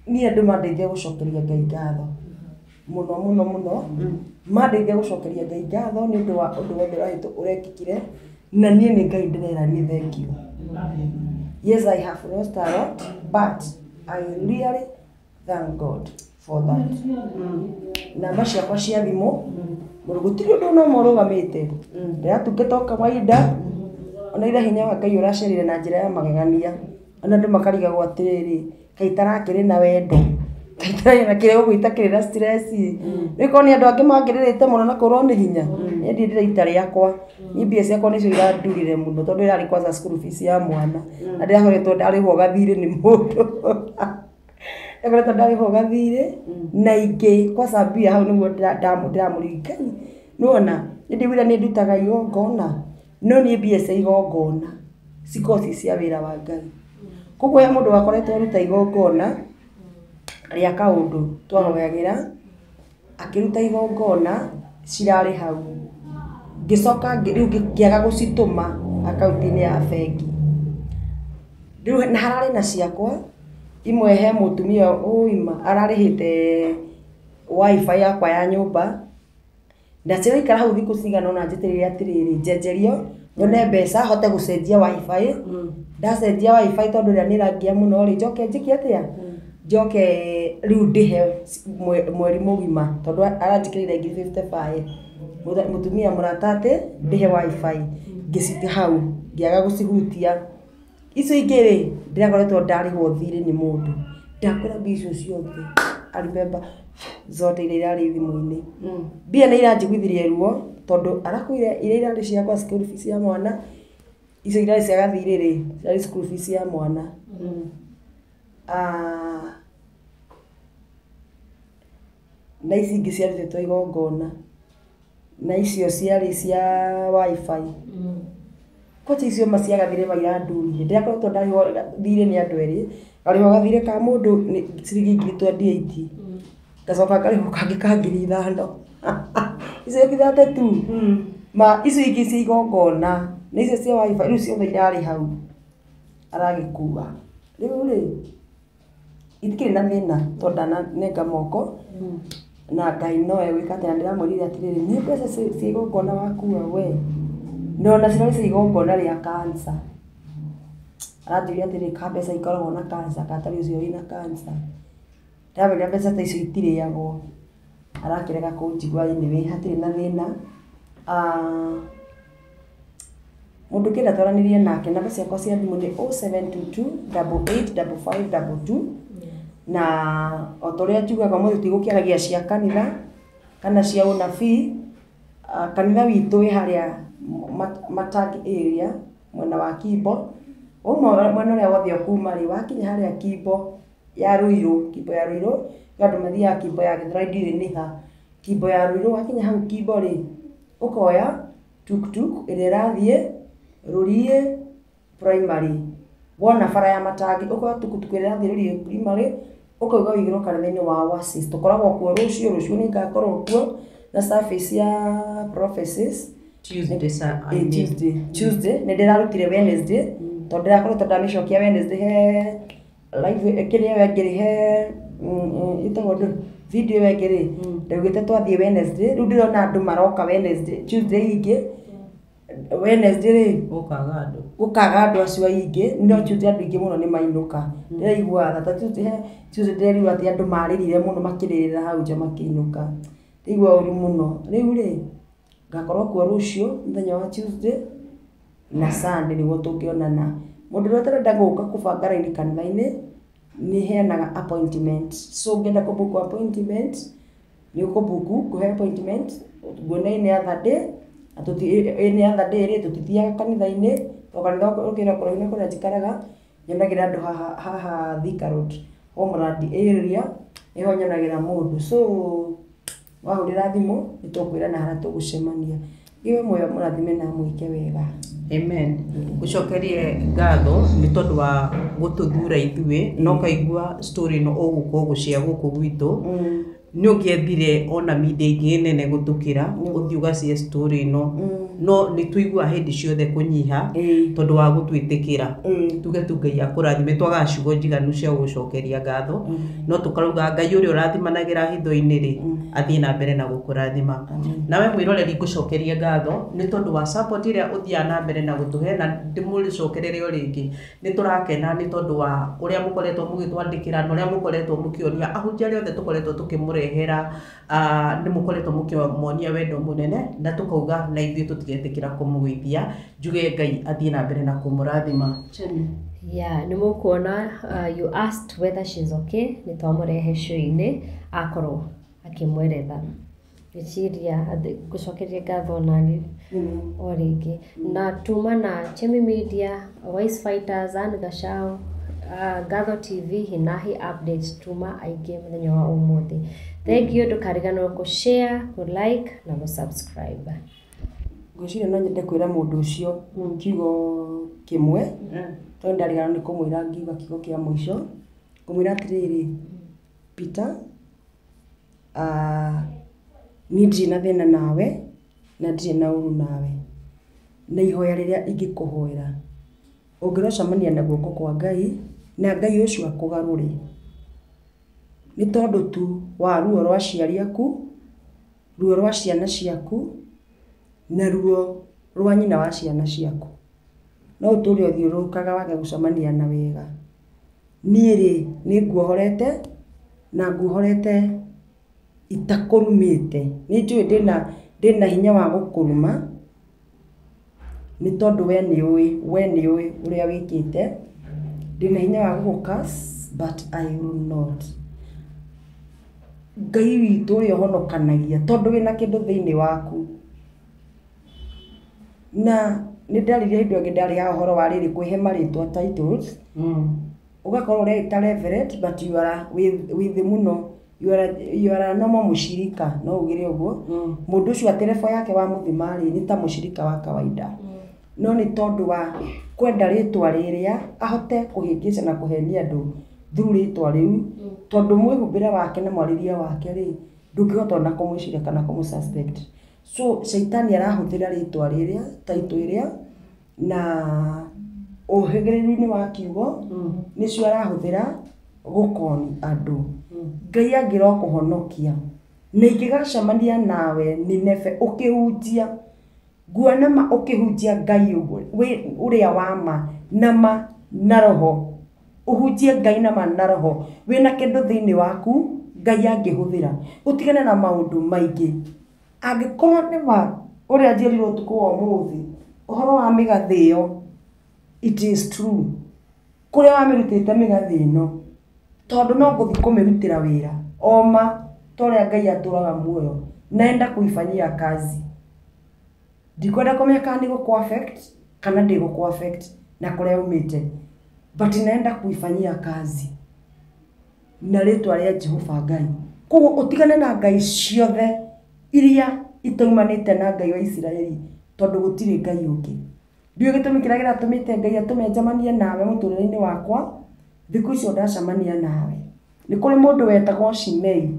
niĩ andũ mandeithia gũcokeria Ngai ngatho. Mũno mũno mũno. Mandeithia gũcokeria Ngai ngatho nĩ ũndũ wa ũndũ wothe ũrekĩkire. Na niĩ nĩ Ngai ndĩrera nĩ thank you. Yes, I have lost a lot, but I really thank God for that. Namba ciakwa cia thimũ, mũndũ gũtirĩ ũndũ ona ũmwe ũrũgamĩte. Ndĩratungata o kawaida, ona ira hinya wa Ngai ũracerire na njĩra ya magegania. Ona andũ makarigagwo atĩrĩrĩ, kaĩ itarakĩrĩ na wendo, kaĩ itarĩ na kĩrĩa gũkũ itakĩrĩ na stress. Rĩu korwo nĩ andũ angĩ mangĩrĩrĩte mũno na kũrwo nĩ hinya, niĩ ndirĩ ndĩraita rĩakwa. Niĩ mbia ciakwa nĩcio irandurire mũno tondũ ĩrarĩ kwanza school fees ya mwana. Na ndĩrakoretwo ndarĩhwo gathirĩ nĩ mũndũ. Ndakoretwo ndarĩhwo gathirĩ na ingĩ kwanza mbia hau nĩguo ndĩramũririkania. Nĩwona, nĩ ndĩwira nĩ ndutaga igongona, no niĩ mbia cia igongona cikoragwo ci cia wĩra wa Ngai. Koguo he mũndũ wakoretwo aruta igongona rĩa kaũndũ twahoyagĩra, akĩruta igongona cirarĩ hau. Ngĩcoka rĩu ngĩaga gũcitũma akaunti-inĩ ya bengi. Rĩu na hararĩ na ciakwa, imwe he mũtumia ũima ararĩhĩte wifi yakwa ya nyũmba. Na ciraikara hau thikũ cigana ũna njetereire atĩrĩrĩ, njenjerio nyone mbeca hote gũcenjia wifi. Ndacenjia wifi tondũ ĩrĩa nĩ ĩrangia mũno rĩ, njoke njĩke atĩa? Njoke rĩu ndĩhe mweri mũgima tondũ aranjĩkĩrĩire ngiri 55. Mũtumia mũrata atĩ ndĩhe wifi, ngĩcite hau ngĩaga gũcihutia. Icio ingĩ rĩ, ndĩrakoretwo ndarĩhwo thirĩ nĩ mũndũ. Ndakwĩra mbia icio ciothe, I remember zote iria irarĩ thimũ-inĩ. Mbia nĩ iranjiguithirie ruo tondũ arakuire iria irarĩ ciakwa school fees ya mwana, icio irarĩ cia gathirĩ rĩ, cirarĩ school fees ya mwana. Na ici ingĩ ciarutĩtwo igongona, na icio ciarĩ cia wifi. Kwacha icio ma cia gathirĩ ma irandurire. Ndĩrakoretwo ndarĩhwo thirĩ nĩ andũ erĩ, ngarĩhwo gathirĩ ka mũndũ nĩ ciringi ngiri 28, ngacoka ngarĩhwo kangĩ ka ngiri 5. Icio ngiri 32. Ma icio ingĩ cia igongona, na icio cia wifi, rĩu ciothe irarĩ hau. Aragĩkua. Rĩu rĩ, itikĩrĩ na thĩna tondũ ndananenga moko, na Ngai no egwĩka atĩa, na ndĩramwĩrire atĩrĩrĩ, nĩ mbeca cia igongona wakua we. Na ona cirarĩ cia igongona rĩa cancer. Aranjũria atĩrĩrĩ, ka mbeca ikoragwo na cancer, ka tarĩ ũcio wĩna cancer. Ndamwĩra mbeca ta icio itirĩagwo. Arakĩrega kũnjigua anyway, hatirĩ na thĩna. Mũndũ ũngĩenda twaranĩrie nake, namba ciakwa cia thimũ nĩ 0722 88 55 22. Na o ta ũrĩa njugaga ũmũthĩ tũtigũkĩaragia cia kanitha kana cia ũnabii. Kanitha witũ wĩ harĩa Matang area mwena wa Kimbo. Wauma mwena ũrĩa wothe ũkuma rĩ, wakinya harĩa Kimbo ya Ruiru, Kimbo ya Ruiru, andũ mathiaga Kimbo ya Gĩthũrai ndiũĩ nĩ ha. Kimbo ya Ruiru, wakinya hau Kimbo rĩ, ũkoya tuktuk ĩrĩa ĩrathiĩ Rũriĩ primary. Wona bara ya Matangi, ũkoya tuktuk ĩrĩa ĩrathiĩ Rũriĩ primary, ũkauga ũigĩrwo kanitha-inĩ wa Oasis. Tũkoragwo kuo rũciũ, rũciũ nĩ ngakorwo kuo na service ya prophecies. Tuesday, sir, I mean. Tuesday. Tuesday, nĩ ndĩrarutire Wednesday, tondũ ndĩrakoretwo ndamĩcokia Wednesday he live kĩrĩa ĩyo ĩngĩ rĩ, he ĩtagwo ndũ video ĩyo ĩngĩ rĩ, ndaugĩte twathiĩ Wednesday, rĩu ndĩrona andũ maroka Wednesday, Tuesday ingĩ, Wednesday rĩ, Gũkaga andũ. Gũkaga andũ acio aingĩ, no Tuesday andũ aingĩ mũno nĩ mainũka. Ndĩraigua tha ta Tuesday, he Tuesday ndĩrerirwo atĩ andũ marĩrire mũno makĩrĩrĩra hau nja makĩinũka. Ndĩraigua ũru mũno. Rĩu rĩ, ngakorwo kuo rũciũ mũthenya wa Tuesday na Sunday nĩguo tũngĩonana. Mũndũ ũrĩa ũtarenda gũka kũbanga raini kanitha-inĩ, nĩ heanaga appointment. So ũngĩenda kũbook appointment, nĩ ũkũbook, ngũhe appointment, Nguona any other day, na any other day rĩ tũtithiaga kanitha-inĩ, to kanitha ũkĩra kũraihu na kũrĩa njikaraga, nyonagĩra andũ haha haha Thika Road, Homeland area, nĩho nyonagĩra mũndũ. So wahũrĩra thimũ nĩ tũkwĩrana harĩa tũgũcemania. Iwe muoyo mũrathime na mwĩke wega. Amen. Ngucokerie ngatho nĩ tondũ wa gũtũthura ithuĩ na ũkaigua story ĩno ũgũka ũgũcia gũkũ gwitũ. Nĩ ũngĩethire ona media ingĩ nene gũtũkĩra ũthiĩ ũgacie story ĩno, no nĩ tũiguaga hĩndĩ ciothe kũnyiha tondũ wa gũtwĩtĩkĩra. Tuge tu Ngai akũrathime, twagaga ciugo njiganu cia gũgũcokeria ngatho, no tũkarauga Ngai ũrĩa ũrathimanagĩra hitho-inĩ rĩ, athiĩ na mbere na gũkũrathima. Nawe mwĩroreri ngũcokerie ngatho nĩ tondũ wa support ĩrĩa ũthiaga na mbere na gũtũhe, na ndĩmũcokerere o rĩngĩ, nĩ tũrakena nĩ tondũ wa ũrĩa mũkoretwo mũgĩtwandĩkĩra na ũrĩa mũkoretwo mũkĩonia ahunjia arĩa othe tũkoretwo tũkĩmũrehera, nĩ mũkoretwo mũkĩmonia wendo mũnene, na tũkauga na ithuĩ tũtigetĩkĩra kũmũgũithia. Njuge Ngai athiĩ na mbere na kũmũrathima. Yeah, nĩ mũkuona you asked whether she's okay, nĩ twamũrehe show-inĩ akorwo akĩmweretha. Ngwĩciria ngũcokerie ngatho nani o rĩngĩ. Na tuma na Chemi Media, Wise Fighters, Anne Gachao, Ngatho TV, Hinahi Updates, tuma aingĩ mũthenya wa ũmũthĩ. Thank you, ndũkariganĩrwo kũ share, kũ like na gũ subscribe. Ngwĩciria no nyende kwĩra mũndũ ũcio kiugo kĩmwe, tondũ ndariganĩrwo nĩ kũmwĩra ngiuga kiugo kĩa mũico. Ngũmwĩra atĩrĩrĩ, Peter, niĩ ndirĩ na thĩna nawe na ndirĩ na ũru nawe, na ihoya rĩrĩa ingĩkũhoera ũngĩrocemania na guoko kwa Ngai na Ngai ũcio akũgarũre, nĩ tondũ tu wa ruo rwa aciari aku, ruo rwa ciana ciaku, na ruo rwa nyina wa ciana ciaku. No ũtũre ũthiũrũrũkaga wage gũcemania na wega. Niĩ rĩ, nĩ nguohorete na nguohorete itakũrumĩte. Nĩ njũĩ ndĩna hinya wa gũkũruma, nĩ tondũ we nĩ ũĩ ũrĩa wĩkĩte. Ndĩna hinya wa gũgũ curse, but I will not. Ngai witũ ũrĩa ũhonokanagia, tondũ wĩna kĩndũ thĩinĩ waku. Na nĩ ndaririe hĩndĩ ĩyo ĩngĩ ndarĩ haha ũhoro wa rĩrĩ kwĩhe marĩtwa titles. Ũgakorwo ũreĩta reverend but you are wĩ thĩ mũno. You are a normal mũcirika, no ugire ũguo. Mũndũ ũcio atĩ level yake wamũthima rĩ, nĩ ta mũcirika wa kawaida. No nĩ tondũ wa kwenda rĩtwa rĩrĩa ahote kũhĩngĩca na kũhenia andũ through rĩtwa rĩu, tondũ mwĩhumbĩre wake na mwarĩrie wake rĩ, ndũngĩhota ona kũmwĩciria kana kũmũ suspect. So caitani arahũthĩra rĩtwa rĩrĩa, title ĩrĩa, na ũhĩgĩrĩru-inĩ wa kiugo nĩcio arahũthĩra gũkoni andũ. Ngai angĩrokũhonokia na ingĩgacemania nawe Nineve ũkĩhunjia, nguona ma ũkĩhunjia Ngai ũguo ũrĩa wa ma na ma na roho, ũhunjie Ngai na ma na roho, wĩna kĩndũ thĩinĩ waku Ngai angĩhũthĩra, ũtigane na maũndũ maingĩ. Angĩkorwo nĩ ma ũrĩa njĩrirwo ũtukũ wa ũmũthĩ ũhoro wa mĩgathĩ ĩyo, it is true, kũrĩa wamĩrutĩte mĩgathĩ ĩno, tondũ no ngũthiĩ kũmĩrutĩra wĩra oma ta ũrĩa Ngai atũraga muoyo, naenda kuifanyia kazi. Ndikwenda kũmenya kana nĩ gũkũ affect kana ndĩgũkũ affect na kũrĩa umĩte, but naenda kuifanyia kazi na rĩtwa rĩa Jehova Ngai. Koguo ũtigane na ngai ciothe iria itaumanĩte na Ngai wa Isiraeli, tondũ gũtirĩ Ngai ũngĩ. Ndiũĩ gĩtũmi kĩrĩa kĩratũmĩte Ngai atũme njemanie nawe mũtũrĩre-inĩ wakwa, thikũ icio ndacemania nawe. Nĩ kũrĩ mũndũ wetagwo Shimei,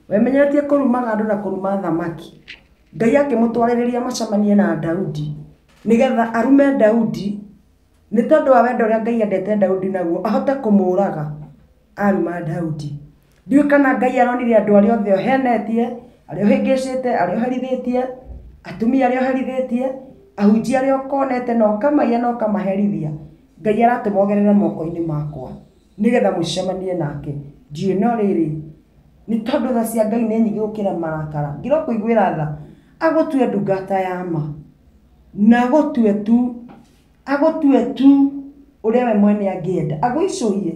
wemenyeretie kũrumaga andũ na kũruma thamaki. Ngai akĩmũtwarĩrĩria macemanie na Daudi, nĩgetha arume Daudi, nĩ tondũ wa wendo ũrĩa Ngai endete Daudi naguo, ahote kũmũraga aruma Daudi. Ndiũĩ kana Ngai aronire andũ arĩa othe ũhenetie, arĩa ũhĩngĩcĩte, arĩa ũherithĩtie, atumia arĩa ũherithĩtie, ahunjia arĩa ũkonete na ũkamaiya na ũkamaherithia. Ngai aratũma ũgerere moko-inĩ makwa nĩgetha mũcemanie nake. Ndiũĩ no rĩrĩ, nĩ tondũ tha cia Ngai nĩ nyingĩ gũkĩra marakara, ngĩrokũiguĩra tha, agũtue ndungata ya ma, na agũtue tu ũrĩa we mwene angĩenda, agũicũhie,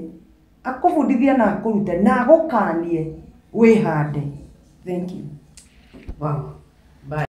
akũbundithie na akũrute na agũkanie wĩhande. Thank you. Wow. Bye.